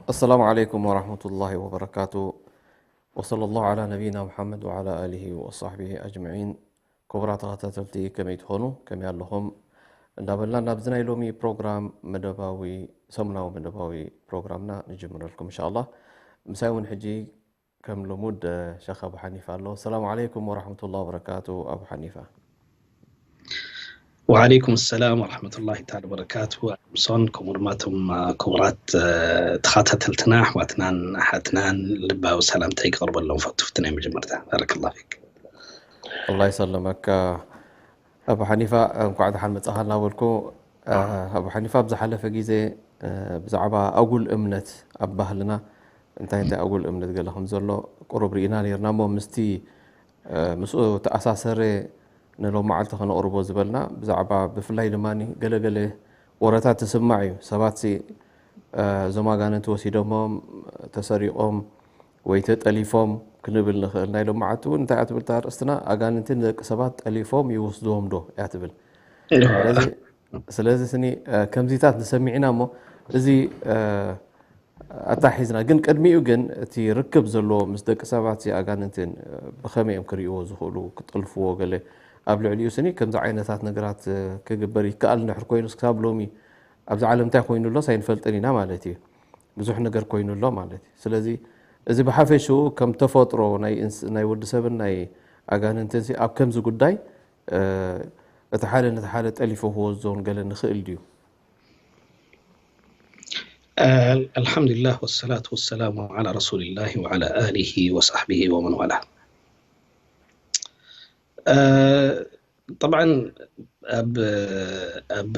السلام عليكم ورحمة الله وبركاته. وصلى الله على نبينا محمد وعلى آله وصحبه أجمعين. ክቡራት ተኸታተልቲ ከመይ ትኾኑ? ከመይ ኣለኹም? እንዳበልና ናብዚ ናይ ሎሚ ፕሮግራም መደባዊ፣ ሰሙናዊ መደባዊ ፕሮግራምና ንጅምረልኩም እንሻኣላህ። ምሳይ እውን ሕጂ ከም ልሙድ ሸኽ ኣቡ ሓኒፋ ኣሎ። ሰላም ዓለይኩም ወራሕመቱላሂ ወበረካቱ ኣቡ ሓኒፋ። ወዓለይኩም ሰላም ወራሕመቱላሂ ተዓላ ወበረካቱ። ኣምሶን ከምኡ ድማ እቶም ክቡራት ተኸታተልትና ኣሕዋትናን ኣሓትናን ልባዊ ሰላምታይ ክቕርበሎም ፈቱ። ናይ መጀመርታ ባረከላሁ ፊክ። ኣላህ ይሰለመካ ኣቡ ሓኒፋ፣ እንኳዕ ደሓን መጻኻ እናበልኩ፣ ኣቡ ሓኒፋ ኣብ ዝሓለፈ ግዜ ብዛዕባ ኣጉል እምነት ኣብ ባህልና እንታይ እንታይ ኣጉል እምነት ገለ ከም ዘሎ ቁሩብ ርኢና ነይርና እሞ ምስቲ ምስኡ ተኣሳሰረ ንሎም መዓልቲ ከነቕርቦ ዝበልና ብዛዕባ ብፍላይ ድማ ገለገለ ወረታት ትስማዕ እዩ። ሰባት እዞም ኣጋንንቲ ወሲዶሞም ተሰሪቖም ወይ ተጠሊፎም ክንብል ንኽእል። ናይ ሎም መዓልቲ እውን እንታይ እያ ትብል እታ ኣርእስትና? ኣጋንንቲ ንደቂ ሰባት ጠሊፎም ይወስድዎም ዶ እያ ትብል። ስለዚ ስኒ ከምዚታት ንሰሚዕና እሞ እዚ ኣታሒዝና ግን ቅድሚኡ ግን እቲ ርክብ ዘለዎ ምስ ደቂ ሰባት ኣጋንንትን ብኸመይ እዮም ክርእይዎ ዝኽእሉ ክጠልፍዎ ገለ ኣብ ልዕሊኡ ስኒ ከምዚ ዓይነታት ነገራት ክግበር ይከኣል እንድሕር ኮይኑ ክሳብ ሎሚ ኣብዚ ዓለም እንታይ ኮይኑ ኣሎስ ኣይንፈልጥን ኢና ማለት እዩ። ብዙሕ ነገር ኮይኑ ኣሎ ማለት እዩ። ስለዚ እዚ ብሓፈሽኡ ከም ተፈጥሮ ናይ ወዲ ሰብን ናይ ኣጋንንትን ኣብ ከምዚ ጉዳይ እቲ ሓደ ነቲ ሓደ ጠሊፉ ክወስዶን ገለ ንኽእል ድዩ? ኣልሓምዱሊላህ ወሰላቱ ወሰላሙ ዓላ ረሱሊላህ ወዓላ ኣሊሂ ወሳሕቢሂ ወመን ዋላ። ጠብዓን ኣብ ኣብ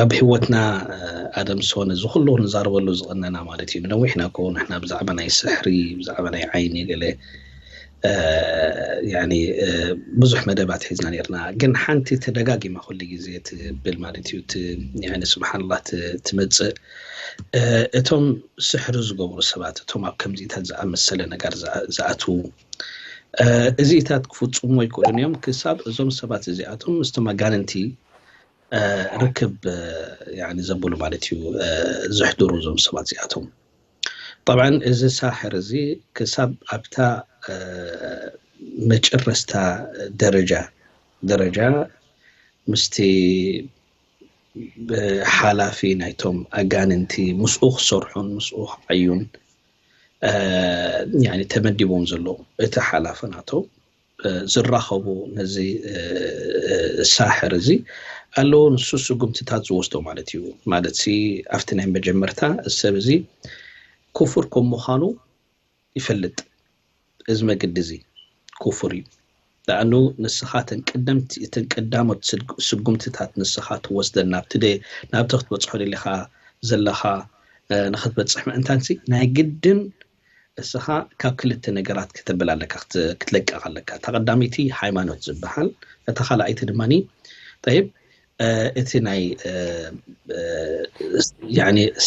ኣብ ህይወትና ኣደም ሶን እዚ ኩሉ ክንዛረበሉ ዝቐነና ማለት እዩ። ነዊሕና እኮ ንሕና ብዛዕባ ናይ ስሕሪ ብዛዕባ ናይ ዓይኒ ገለ ብዙሕ መደባት ሒዝና ነርና። ግን ሓንቲ ተደጋጊማ ኩሉ ግዜ ትብል ማለት እዩ ስብሓንላ ትመፅእ እቶም ስሕሪ ዝገብሩ ሰባት እቶም ኣብ ከምዚታት ዝኣመሰለ ነገር ዝኣትዉ እዚታት ክፍፅሙ ኣይክእሉን እዮም ክሳብ እዞም ሰባት እዚኣቶም ምስቶም ኣጋንንቲ ርክብ ዘብሉ ማለት እዩ ዘሕድሩ እዞም ሰባት እዚኣቶም። ጠብዓን እዚ ሳሕር እዚ ክሳብ ኣብታ መጨረስታ ደረጃ ደረጃ ምስቲ ሓላፊ ናይቶም ኣጋንንቲ ምስኡ ክሰርሑን ምስኡ ክዓዩን ተመዲቦም ዘለዉ እቲ ሓላፊ ናቶም ዝራኸቡ ነዚ ሳሕር እዚ ኣለዎ። ንሱ ስጉምትታት ዝወስዶ ማለት እዩ። ማለት ኣብቲ ናይ መጀመርታ ሰብ እዚ ክፉር ከም ምዃኑ ይፈልጥ። እዚ መገዲ እዚ ክፉር እዩ። ደኣኑ ንስኻ እተን ቀደምቲ እተን ቀዳሞት ስጉምትታት ንስኻ ትወስደን ናብቲ ናብቲ ክትበፅሖ ደሊኻ ዘለኻ ንክትበፅሕ ምእንታንሲ ናይ ግድን እስኻ ካብ ክልተ ነገራት ክትብል ኣለካ ክትለቅቕ ኣለካ። እታ ቀዳመይቲ ሃይማኖት ዝበሃል እታ ካልኣይቲ ድማ ጠይብ እቲ ናይ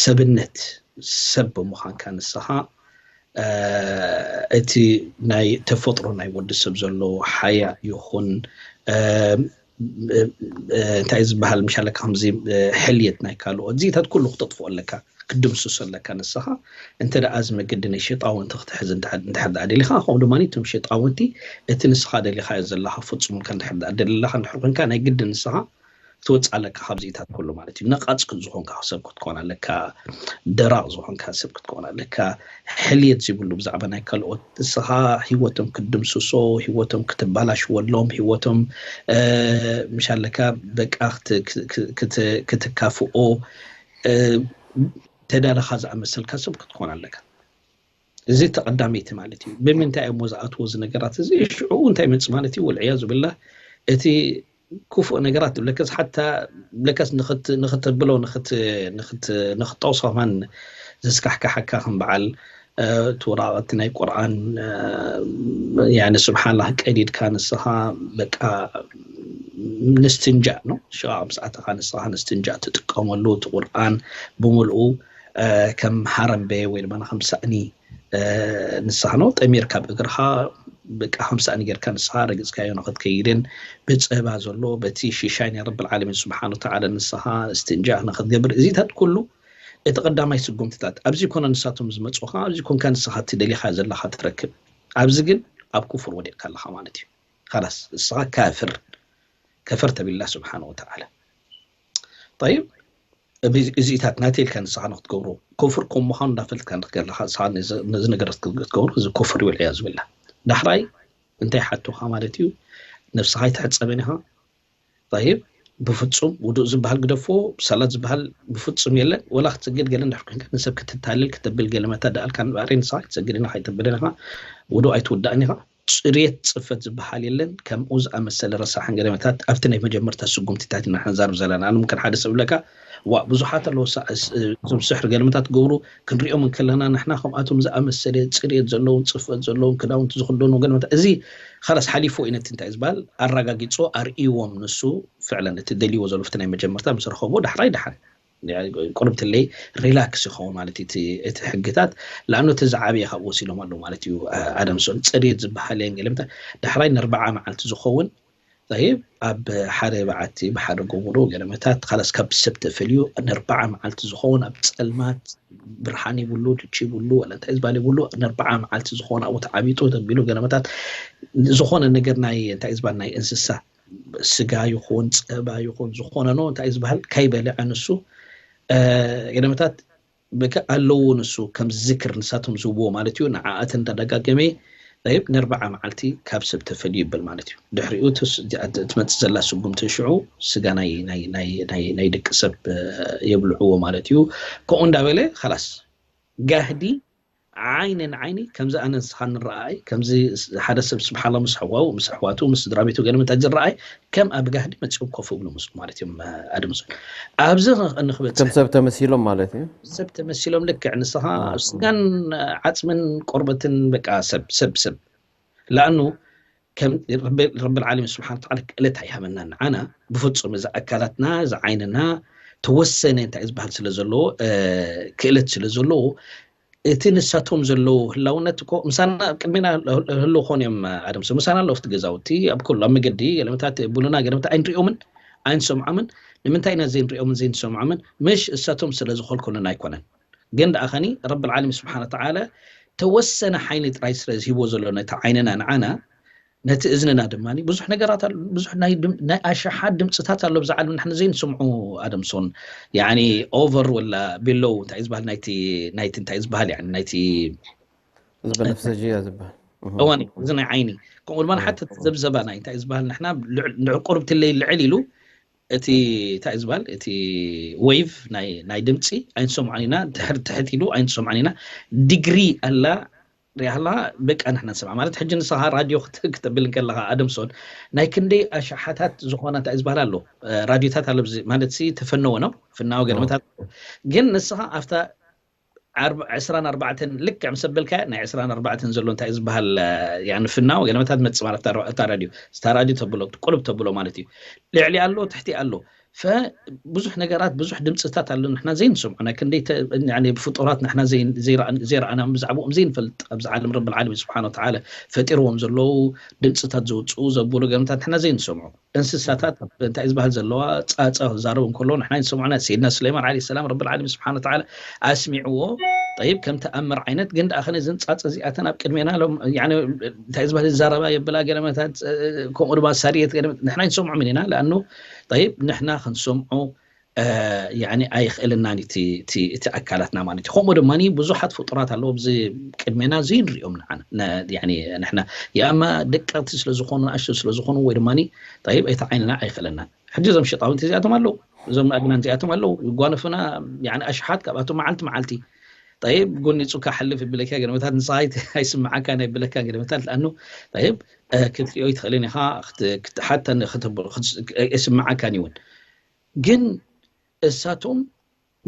ሰብነት ሰብ ብምዃንካ ንስኻ እቲ ናይ ተፈጥሮ ናይ ወዲ ሰብ ዘሎ ሓያ ይኹን እንታይ ዝበሃል ምሻለካ ከምዚ ሕልየት ናይ ካልኦት ዚታት ኩሉ ክተጥፍኦ ኣለካ ክድምስሶ ኣለካ ንስኻ እንተ ደኣ እዚ መገዲ ናይ ሸጣውንቲ ክትሕዝ እንድሕር ደኣ ደሊኻ ከምኡ ድማ እቶም ሸጣውንቲ እቲ ንስኻ ደሊኻዮ ዘለኻ ፍጹም ኢልካ እንድሕር ደኣ ደለኻ እንድሕር ኮንካ ናይ ግዲ ንስኻ ክትወፅእ ኣለካ ካብዚታት ኩሉ ማለት እዩ። ነቓፅ ዝኮንካ ሰብ ክትኮን ኣለካ፣ ደራቕ ዝኮንካ ሰብ ክትኮን ኣለካ። ሕልየት ዘይብሉ ብዛዕባ ናይ ካልኦት፣ ንስኻ ህይወቶም ክትድምስሶ፣ ህይወቶም ክትባላሽወሎም፣ ህይወቶም ምሻለካ በቃ ክትካፍኦ ተዳለኻ ዝኣመሰልካ ሰብ ክትኮን ኣለካ። እዚ ተቐዳመይቲ ማለት እዩ። ብምንታይ እሞ ዝኣትዎ እዚ ነገራት እዚ ሽዑ እንታይ መፅ ማለት እዩ? ወልዕያዙ ብላ እቲ ክፉእ ነገራት ብለከስ ሓታ ብለከስ ንክትብሎ ንክትጠቕሶ ከማን ዘስካሕካሓካ ከም በዓል እቲ ወራቐት ናይ ቁርኣን ያኒ ስብሓንላህ ቀዲድካ ንስኻ በቃ ንስትንጃእ ነው። ሽቓቕ ምስ ኣተኻ ንስኻ ንስትንጃእ ትጥቀመሉ እቲ ቁርኣን ብምልኡ ከም ሓረምበ ወይ ድማ ከም ሳእኒ ንስኻ ነው ጠሚርካ ብእግርኻ በቃ ከም ሳእኒ ጌርካ ንስኻ ረግፅካዮ ንክትከይድን ብፀባ ዘሎ በቲ ሽሻይ ናይ ረብል ዓለሚን ስብሓን ወተዓላ ንስኻ እስትንጃ ንክትገብር እዚታት ኩሉ እቲ ቀዳማይ ስጉምትታት ኣብዚ ኮነ ንሳቶም ዝመፁኻ ኣብዚ ኮንካ ንስኻ እቲ ደሊኻ ዘለኻ ትረክብ። ኣብዚ ግን ኣብ ኩፍር ወዲቕካ ኣለኻ ማለት እዩ። ካላስ ንስኻ ካፍር ከፈር ተቢላ ስብሓን ወተዓላ። ጠይብ እዚኢታት ናተይ ኢልካ ንስኻ ንክትገብሮ ኮፍር ከም ምዃኑ እንዳፈልጥካ ንክገለኻ ንስኻ ነዚ ነገራት ክትገብሮ እዚ ኮፍር ይብል እያ ዝብላ። ዳሕራይ እንታይ ሓቶኻ ማለት እዩ? ነብስኻ ኣይትሕጸብን ኢኻ። ጠይብ ብፍጹም ውዱእ ዝበሃል ግደፎ፣ ሰላት ዝበሃል ብፍጹም የለን። ወላ ክትሰግድ ገለ እንድሕር ኮንካ ንሰብ ክትታልል ክተብል ገለ መታ ደኣልካ ንባዕሪ ንስኻ ኣይትሰግድን ኢኻ ኣይተብልን ኢኻ። ውዱእ ኣይትውዳእን ኢኻ። ጽሬት ጽፈት ዝበሃል የለን። ከምኡ ዝኣመሰለ ረሳሕን ገለመታት ኣብቲ ናይ መጀመርታ ስጉምትታት ኢና ክንዛረብ ዘለና። ኣነ ምክን ሓደ ሰብ ብለካ ዋ ብዙሓት ኣለዉ እዞም ስሕሪ ገለመታት ገብሩ ክንሪኦም እንከለና ንሕና ከምኣቶም ዝኣመሰለ ጽሬት ዘለዎም ጽፈት ዘለዎም ክዳውንቲ ዝኽደኑ ገለመታት እዚ ካላስ ሓሊፎ እዩ ነቲ እንታይ ዝበሃል ኣረጋጊጾ ኣርእይዎም ንሱ ፍዕለን እቲ ደልይዎ ዘሎ ፍቲ ናይ መጀመርታ ምስ ረኸቦ ዳሕራይ ዳሓን ቁርብትለይ ሪላክስ ይኸውን ማለት እዩ እቲ ሕግታት። ለኣኑ እቲ ዝዓበየ ካብ ወሲዶም ኣለዉ ማለት እዩ። ኣደምሶን ጽሬት ዝበሃል የን ገለመታት ዳሕራይ ንርብዓ መዓልቲ ዝኸውን ይብ ኣብ ሓደ በዓቲ ብሓደ ጎብሮ ገለመታት ካላስ ካብ ሰብ ተፈልዩ ንርብዓ መዓልቲ ዝኸውን ኣብ ፀልማት ብርሃን ይብሉ ድች ይብሉ ወላ እንታይ ዝባል ይብሉ ንርብዓ መዓልቲ ዝኾነ ኣብኡ ተዓቢጡ ተቢሉ ገለመታት ዝኾነ ነገር ናይ እንታይ ዝባል ናይ እንስሳ ስጋ ይኹን ፀባ ይኹን ዝኾነ ኖ እንታይ ዝበሃል ካይበልዐ ንሱ ገለመታት በከ ኣለዎ ንሱ ከም ዝክር ንሳቶም ዝብዎ ማለት እዩ። ንዓኣተን እንዳደጋገመ ይብ ንርብዓ መዓልቲ ካብ ሰብ ተፈልዩ ይብል ማለት እዩ። ድሕሪኡ ትመፅእ ዘላ ስጉምቲ ሽዑ ስጋ ናይ ደቂ ሰብ የብልዕዎ ማለት እዩ። ከምኡ እንዳበለ ላስ ጋህዲ ዓይኒ ንዓይኒ ከምዚ ኣነ ንስኻ ንረኣይ ከምዚ ሓደ ሰብ ስብሓላ ምስ ኣሕዋው ምስ ኣሕዋቱ ምስ ስድራ ቤቱ ገለ መታን ዝረኣይ ከም ኣብ ጋህዲ መፂኦም ኮፍ ይብሉ ምስሉ ማለት እዮም ኣድምፁ ኣብዚ ንክበፅሕ ከም ሰብ ተመሲሎም ማለት እዩ ሰብ ተመሲሎም ልክዕ ንስኻ ስጋን ዓፅምን ቆርበትን በቃ ሰብ ሰብ ሰብ ለኣኑ ከም ረብል ዓለሚን ስብሓን ተዓላ ክእለት ኣይሃበና ንዓና ብፍፁም እዚ ኣካላትና እዚ ዓይንና ተወሰነ እንታይ ዝበሃል ስለ ዘለዎ ክእለት ስለ ዘለዎ እቲ ንሳቶም ዘለዉ ህላውነት እኮ ምሳና ቅድሜና ህልው ኮን እዮም ኣደምሶ ምሳና ኣለዉ ኣብቲ ገዛውቲ ኣብ ኩሉ ኣብ መገዲ ገለመታት ቡንና ገለመታት ኣይንሪኦምን ኣይንሰምዖምን ንምንታይ ኢና ዘይንሪኦምን ዘይንሰምዖምን ምሽ እሳቶም ስለ ዝኸልኩልና ኣይኮነን ግን ደኣ ኸኒ ረብል ዓለሚን ስብሓን ተዓላ ተወሰነ ሓይሊ ጥራይ ስለ ዝሂቦ ዘሎ ነቲ ዓይንና ንዓና ነቲ እዝንና ድማ ብዙሕ ነገራት ኣሎ ብዙሕ ናይ ድም- ናይ ኣሽሓት ድምፅታት ኣሎ ብዛ ዓለም ንሕና ዘይንሰምዖ ኣደምሶን ያኒ ኦቨር ወላ ቢሎው እንታይ ዝበሃል ናይቲ ናይቲ እንታይ ዝበሃል ያኒ ናይቲ እዚ በነፍሰጅያ ዝበሃል እህ። እዋን እዩ። እዚ ናይ ዓይኒ ከምኡ ድማ ሓተ ዘብዘባ ናይ እንታይ ዝበሃል ንሕና ልዕ- ንዕቁር ብትለይ ልዕል ኢሉ እቲ እንታይ ዝበሃል እቲ ዌቭ ናይ ናይ ድምፂ ኣይንሰምዖን ኢና ድሕር ትሕት ኢሉ ኣይንሰምዖን ኢና ዲግሪ ኣላ ሪኣላ በቃ ንሕና ንሰምዓ ማለት ሕጂ ንስኻ ራድዮ ክት- ክተብል ከለኻ ኣደምሶን ናይ ክንደይ ኣሽሓታት ዝኾነ እንታይ ዝበሃል ኣሎ ራድዮታት ኣሎ ብዚ- ማለት ሲ ተፈነወ ነው ፍናወ ገለመታት ግን ንስኻ ኣብታ ዓርብ- ዕስራን ኣርባዕተን ልክዕ ምስ ኣበልካያ ናይ ዕስራን ኣርባዕተን ዘሎ እንታይ ዝበሃል ያኒ ፍናው ገለመታት መፅእ ማለት እታ ራ- እታ ራድዮ እታ ራድዮ ተብሎ ቁልብ ተብሎ ማለት እዩ ልዕሊ ኣሎ ትሕቲ ኣሎ ፈ ብዙሕ ነገራት ብዙሕ ድምፅታት ኣሎ ንሕና ዘይንሰምዖ ናይ ክንደይ ተ- ያኒ ብፍጡራት ንሕና ዘይ- ዘይረኣ- ዘይረኣናም ብዛዕባኦም ዘይንፈልጥ ኣብዚ ዓለም ረብል ዓለሚን ስብሓን ወተዓላ ፈጢርዎም ዘለዉ ድምፅታት ዘውፅኡ ዘብሉ ገለመታት ንሕና ዘይንሰምዖ እንስሳታት እንታይ ዝበሃል ዘለዋ ፃፃ ክዛረቡ እንከለዉ ንሕና ይሰምዑና ሰይድና ሱለይማን ዓለይሂ ሰላም ረብል ዓለሚን ስብሓን ወተዓላ ኣስሚዕዎ ጠይብ ከም ተኣምር ዓይነት ግን ደኣ ኸነ ዝንጻጽ እዚኣተን ኣብ ቅድሜና ሎም ያኒ እንታይ ዝበሃል ዘረባ የብላ ገለመታት ከምኡ ድማ ሳርየት ገለመት ንሕና ይሰምዖም ኢና ለኣኑ ጠይብ ንሕና ክንሰምዖ ያኒ ኣይኽእልናን እቲ ኣካላትና ማለት እዩ። ከምኡ ድማ ብዙሓት ፍጡራት ኣለዉ ኣብዚ ቅድሜና ዘይንሪኦም ንዓና ንሕና ያማ ደቀቕቲ ስለዝኾኑ ንኣሽቱ ስለዝኾኑ ወይ ድማ ጠይብ እቲ ዓይንና ኣይኽእለናን። ሕጂ እዞም ሸጣውንቲ እዚኣቶም ኣለዉ፣ እዞም ኣግናን እዚኣቶም ኣለዉ፣ ይጓነፉና ያኒ ኣሽሓት ካብኣቶም መዓልቲ መዓልቲ። ጠይብ ጎኒፁ ካሕልፍ ይብለካ ገለመታት ንስኻ ኣይስምዓካን ኣይብለካ ገለመታት ለኣኑ ጠይብ ክትሪኦ ይትኽእልን ኢኻ ሓታ የስምዓካን ይውን። ግን እሳቶም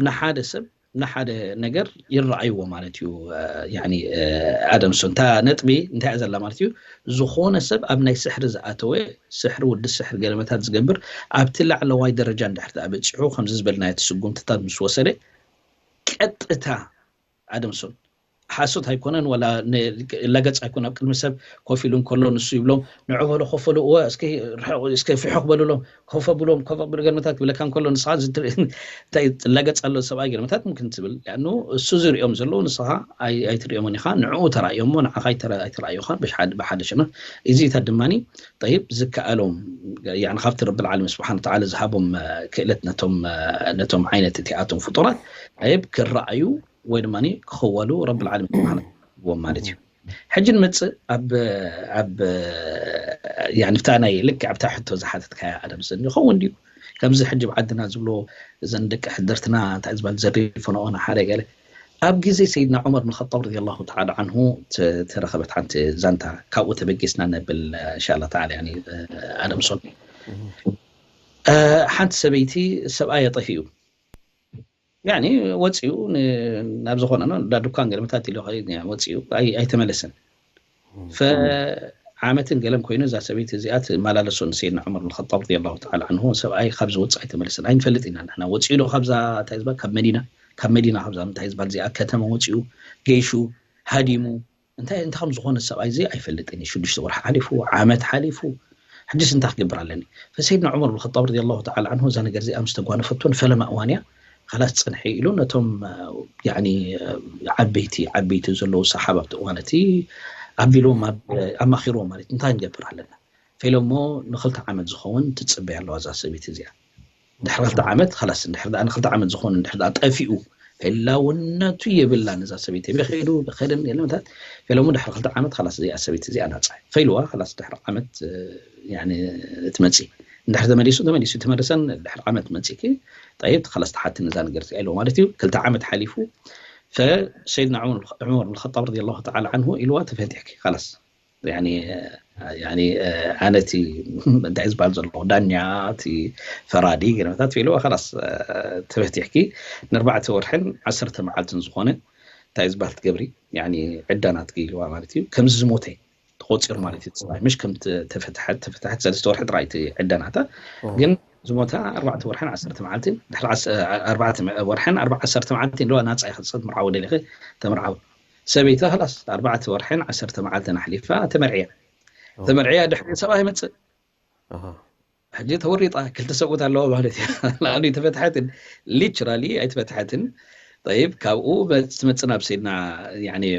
ንሓደ ሰብ ንሓደ ነገር ይረኣይዎ ማለት እዩ። ኣደምሶን እታ ነጥቢ እንታይ እያ ዘላ ማለት እዩ። ዝኾነ ሰብ ኣብ ናይ ስሕሪ ዝኣተወ ስሕሪ ወዲ ስሕሪ ገለመታት ዝገብር ኣብቲ ላዕለዋይ ደረጃ እንድሕር ተኣ በፂሑ ከምዚ ዝበልናዮ እቲ ስጉምትታት ምስ ወሰደ ቀጥታ ኣደምሶን ሓሶት ኣይኮነን ወላ ላገጽ ኣይኮነ ኣብ ቅድሚ ሰብ ኮፍ ኢሉ እንከሎ ንሱ ይብሎም ንዑ በሉ ኮፍ በሉ እወ እስኪ ፍሑ ክበሉሎም ኮፈ ብሎም ኮፈ ብሉ ገርመታት ክብለካ እንከሎ ንስኻ እንታይ ላገጽ ኣሎ ሰብኣይ ገርመታት ምምክን ትብል ያኑ እሱ ዝሪኦም ዘለዉ ንስኻ ኣይትሪኦምን ኢኻ ንዕኡ ተራእዮሞ ንዓኻ ኣይተራእዩኻን ብሓደ ሸነኽ እዚታት ድማ ጠይብ ዝከኣሎም ካብቲ ረብል ዓለሚን ስብሓን ተዓላ ዝሃቦም ክእለት ነቶም ዓይነት እቲኣቶም ፍጡራት ጠይብ ክረኣዩ ወይ ድማ ክኽወሉ ረብል ዓለሚን ስብሓን ዎም ማለት እዩ። ሕጂ ንመፅእ ኣብ ኣብ ያኒ ብታ ናይ ልክዕ ኣብታ ሕቶ ዝሓተትካያ ኣደም ስኒ ይኸውን ድዩ? ከምዚ ሕጂ ብዓድና ዝብሎ እዘን ደቂ ሕድርትና እንታይ ዝበሃል ዘሪፈንኦ ሓደ ገለ ኣብ ግዜ ሰይድና ዑመር ብን ኸጣብ ረዲየላሁ ተዓላ ዓንሁ ተረኸበት ሓንቲ ዛንታ ካብኡ ተበጊስና ነብል እንሻላ ተዓላ ያኒ ኣደም ሶን ሓንቲ ሰበይቲ ሰብኣያ ጠፊኡ ያኒ ወፂኡ ናብ ዝኾነ እንዳ ድኳን ገለመታት ኢሉ ወፂኡ ኣይተመለሰን። ዓመትን ገለም ኮይኑ እዛ ሰበይቲ እዚኣ ትመላለሶ ንሰይድና ዑመር ብን ኸጣብ ረዲየላሁ ተዓላ ዓንሁ ሰብኣይ ካብ ዝወፅእ ኣይተመለሰን ኣይንፈልጥ ኢና ንሕና ወፂኡ ዶ ካብዛ እንታይ ዝበሃል ካብ መዲና ካብ መዲና ካብዛ እንታይ ዝበሃል እዚኣ ከተማ ወፂኡ ገይሹ ሃዲሙ እንታይ እንታይ ከም ዝኾነ ሰብኣይ እዚ ኣይፈልጥን እዩ ሽዱሽተ ወርሒ ሓሊፉ ዓመት ሓሊፉ ሕጂስ እንታይ ክገብር ኣለኒ ፈሰይድና ዑመር ብን ኸጣብ ረዲየላሁ ተዓላ ዓንሁ እዛ ነገር እዚኣ ምስ ተጓነፈቶ ንፈለማ እዋን እያ ኸላስ ፅንሒ ኢሉ ነቶም ያኒ ዓበይቲ ዓበይቲ ዘለዉ ሰሓባ ኣብቲ እዋን እቲ ኣቢሎም ኣማኺርዎም ማለት እንታይ ንገብር ኣለና ፈኢሎሞ ንክልተ ዓመት ዝኸውን ትፅበያ ኣለዋ እዛ ሰበይቲ እዚኣ ድሕሪ ክልተ ዓመት ኸላስ እንድሕር ደኣ ንክልተ ዓመት ዝኾነ እንድሕር ደኣ ጠፊኡ ህላውነቱ የብላን እዛ ሰበይቲ ብኸይዱ ብኸደን የለመታት ፈኢሎሞ ድሕሪ ክልተ ዓመት ኸላስ እዚኣ ሰበይቲ እዚኣ ናፃ ፈኢልዋ ኸላስ ድሕሪ ዓመት ትመፂ እንድሕር ተመሊሱ ተመሊሱ ተመለሰን ድሕሪ ዓመት መፂኪ ጠይብ ኸላስ ተሓትኒ እዛ ነገር እዚኣ ኢልዎ ማለት እዩ ክልተ ዓመት ሓሊፉ ፈሰይድና ዑመር ብን ኸጣብ ረዲየላሁ ተዓላ ዓንሁ ኢልዋ ተፈቲሕኪ ኸላስ ኣነ እቲ እንታይ ዝበሃል ዘለኹ ዳኛ እቲ ፈራዲ ገለመታት ኢልዋ ኸላስ ተፈቲሕኪ ንኣርባዕተ ወርሕን ዓሰርተ መዓልትን ዝኾነ እንታይ ዝበሃል ትገብሪ ዕዳ ናትኪ ኢልዋ ማለት እዩ ከምዚ ዝሞተ ተቆፂሩ ማለት እዩ። ምሽ ከም ተፈትሐት ተፈትሐት ሰለስተ ወርሒ ጥራይ እቲ ዕዳ ናታ ግን ዝሞታ ኣርባዕተ ወርሕን ዓሰርተ መዓልትን ድሕሪ ኣርባዕተ ወርሕን ኣርባ ዓሰርተ መዓልትን ኢልዋ ናፃ ኢኻ ንስኻ ትምርዓዊ ደሊኺ ተምርዓዊ ሰበይታ ኸላስ ኣርባዕተ ወርሕን ዓሰርተ መዓልትን ኣሕሊፋ ተመርዕያ ተመርዕያ ድሕሪ ሰብኣይ ይመፅእ ሕጂ ተወሪጣ ክልተ ሰብኡት ኣለዋ ማለት እዩ ንኣሉ ተፈትሐትን literally ኣይተፈትሐትን طيب ካብኡ ትመፅእ ናብ ሰይድና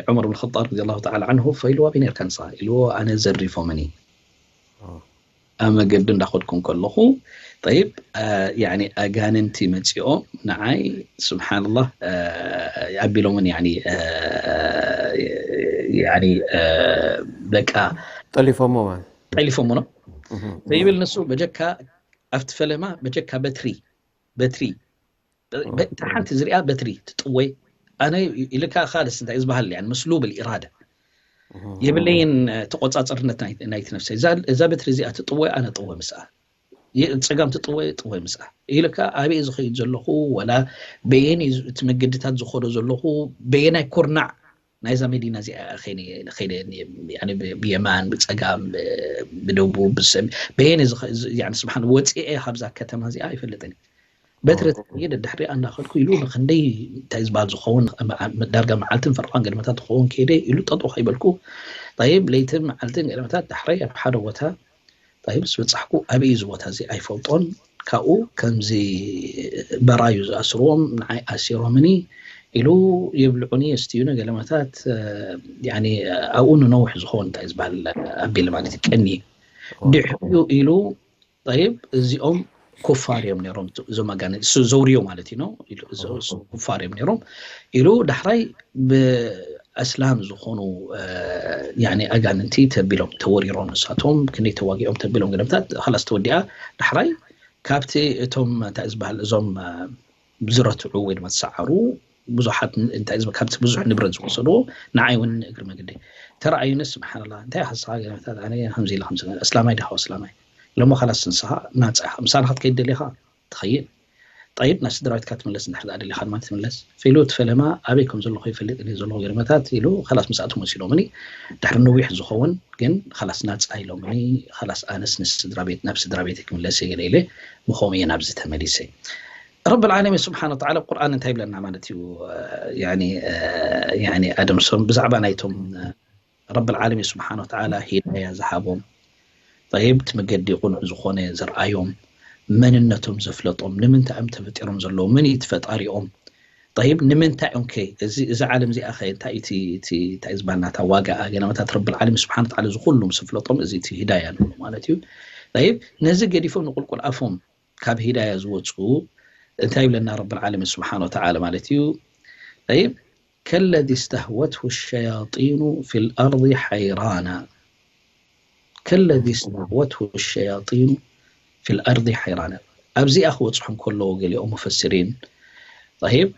ዑመር ብን ኸጣብ ረዲየላሁ ተዓላ ዓንሁ ፈኢልዋ ኣበይ ነርካ ንስኻ ኢልዎ ኣነ ዘሪፎምኒ ኣብ መገዲ እንዳኸድኩ እንከለኹ طيب ኣጋንንቲ መፂኦም ንዓይ ስብሓንላህ ኣቢሎምኒ በቃ ጠሊፎሞ ማለት ጠሊፎሞ ነው ዘይብል ንሱ በጀካ ኣብቲ ፈለማ በጀካ በትሪ በትሪ እታ ሓንቲ ዝሪኣ በትሪ ትጥወ ኣነ ኢልካ ካልስ እንታይ ዝበሃል ያን መስሉብ ኢራዳ የብለይን ተቆፃፅርነት ናይቲ ነፍሰ እዛ በትሪ እዚኣ ትጥወ ኣነ ጥወ ምስኣ ፀጋም ትጥወ ጥወ ምስኣ ኢልካ ኣበይ ዝኸይድ ዘለኹ ወላ በየን እቲ መገድታት ዝኸዶ ዘለኹ በየናይ ኩርናዕ ናይዛ መዲና እዚኣ ከይደ ብየማን ብፀጋም ብደቡብ ብሰሚ በየነ ስብሓን ወፂኤ ካብዛ ከተማ እዚኣ ኣይፈልጥን በትሪ ተኸይደ ድሕሪ ኣንዳኸድኩ ኢሉ ንክንደይ እንታይ ዝበሃል ዝኸውን ዳርጋ መዓልትን ፈርቓን ገለመታት ዝኸውን ከይደ ኢሉ ጠጦ ከይበልኩ ይብ ለይትን መዓልትን ገለመታት ዳሕረይ ኣብ ሓደ ቦታ ይብ ዝበፃሕኩ ኣበይ እዚ ቦታ እዚ ኣይፈልጦን ካብኡ ከምዚ በራዩ ዝኣስርዎም ንዓይ ኣሲሮምኒ ኢሉ የብልዑኒ የስትዩኒ ገለመታት። ያኒ ኣብኡ ንነውሕ ዝኸውን እንታይ ዝበሃል ኣቢለ ማለት እዩ ቀኒ ድሕሪኡ ኢሉ ጠይብ እዚኦም ኩፋር እዮም ነይሮም እዞም ኣጋንንቲ እሱ ዘውርዮ ማለት እዩ ነው ኩፋር እዮም ነይሮም ኢሉ ዳሕራይ ብኣስላም ዝኾኑ ኣጋንንቲ ተቢሎም ተወሪሮም ንሳቶም ክንደይ ተዋጊኦም ተቢሎም ገለመታት ላስ ተወዲኣ ዳሕራይ ካብቲ እቶም እንታይ ዝበሃል እዞም ዝረትዑ ወይ ድማ ዝሰዓሩ ብዙሓት እንታይ ዝበ ካብቲ ብዙሕ ንብረት ዝወሰድዎ ንዓይ እውን እግሪ መገዲ ተረኣዩኒ ስብሓንላ እንታይ ሓስኻ ገለመታት ኣነ ከምዚ ኢለ ከምዚ እስላማይ ዲኻ እስላማይ ለሞ ካላስ ንስኻ ናፃ ኢኻ ምሳና ክትከይድ ደሊኻ ትኸይድ ጠይብ ናብ ስድራቤትካ ትምለስ እንድሕር ደኣ ደሊኻ ድማ ትምለስ ፊሉ እቲ ፈለማ ኣበይ ከም ዘለኹ ይፈልጥ እየ ዘለኹ ገለመታት ኢሉ ካላስ ምስኣቶም ወሲዶምኒ ድሕሪ ነዊሕ ዝኸውን ግን ካላስ ናፃ ኢሎምኒ ካላስ ኣነስ ንስድራቤት ናብ ስድራቤት ክምለስ እየ ገለ ኢለ ምኸም እየ ናብዚ ተመሊሰ ረብ ዓለሚን ስብሓን ወተዓላ ቁርኣን እንታይ ይብለና ማለት እዩ ኣደም ሶም ብዛዕባ ናይቶም ረብ ዓለሚን ስብሓን ወተዓላ ሂዳያ ዝሃቦም ጠይብ እቲ መገዲ ቁኑዕ ዝኾነ ዘርኣዮም መንነቶም ዘፍለጦም ንምንታይ እዮም ተፈጢሮም ዘለዉ መን እዩ ፈጣሪኦም ጠይብ ንምንታይ እዮም ከ እዚ ዓለም እዚኣ ኸ እንታይ እዩ እንታይ ዝበሃል ናታ ዋጋ ገለመታት ረብ ዓለሚን ስብሓን ወተዓላ ዝኩሉ ምስ ፍለጦም እዚ እቲ ሂዳያ ንብሎ ማለት እዩ ጠይብ ነዚ ገዲፎም ንቁልቁል ኣፎም ካብ ሂዳያ ዝወፁ እንታይ ይብለና ረብ ዓለሚን ስብሓን ወተዓላ ማለት እዩ طيب كالذي استهوته الشياطين في الأرض حيران كالذي استهوته الشياطين في الأرض حيران ኣብዚኣ ክወፅሑ ከለዉ ገሊኦም ሙፈስሪን طيب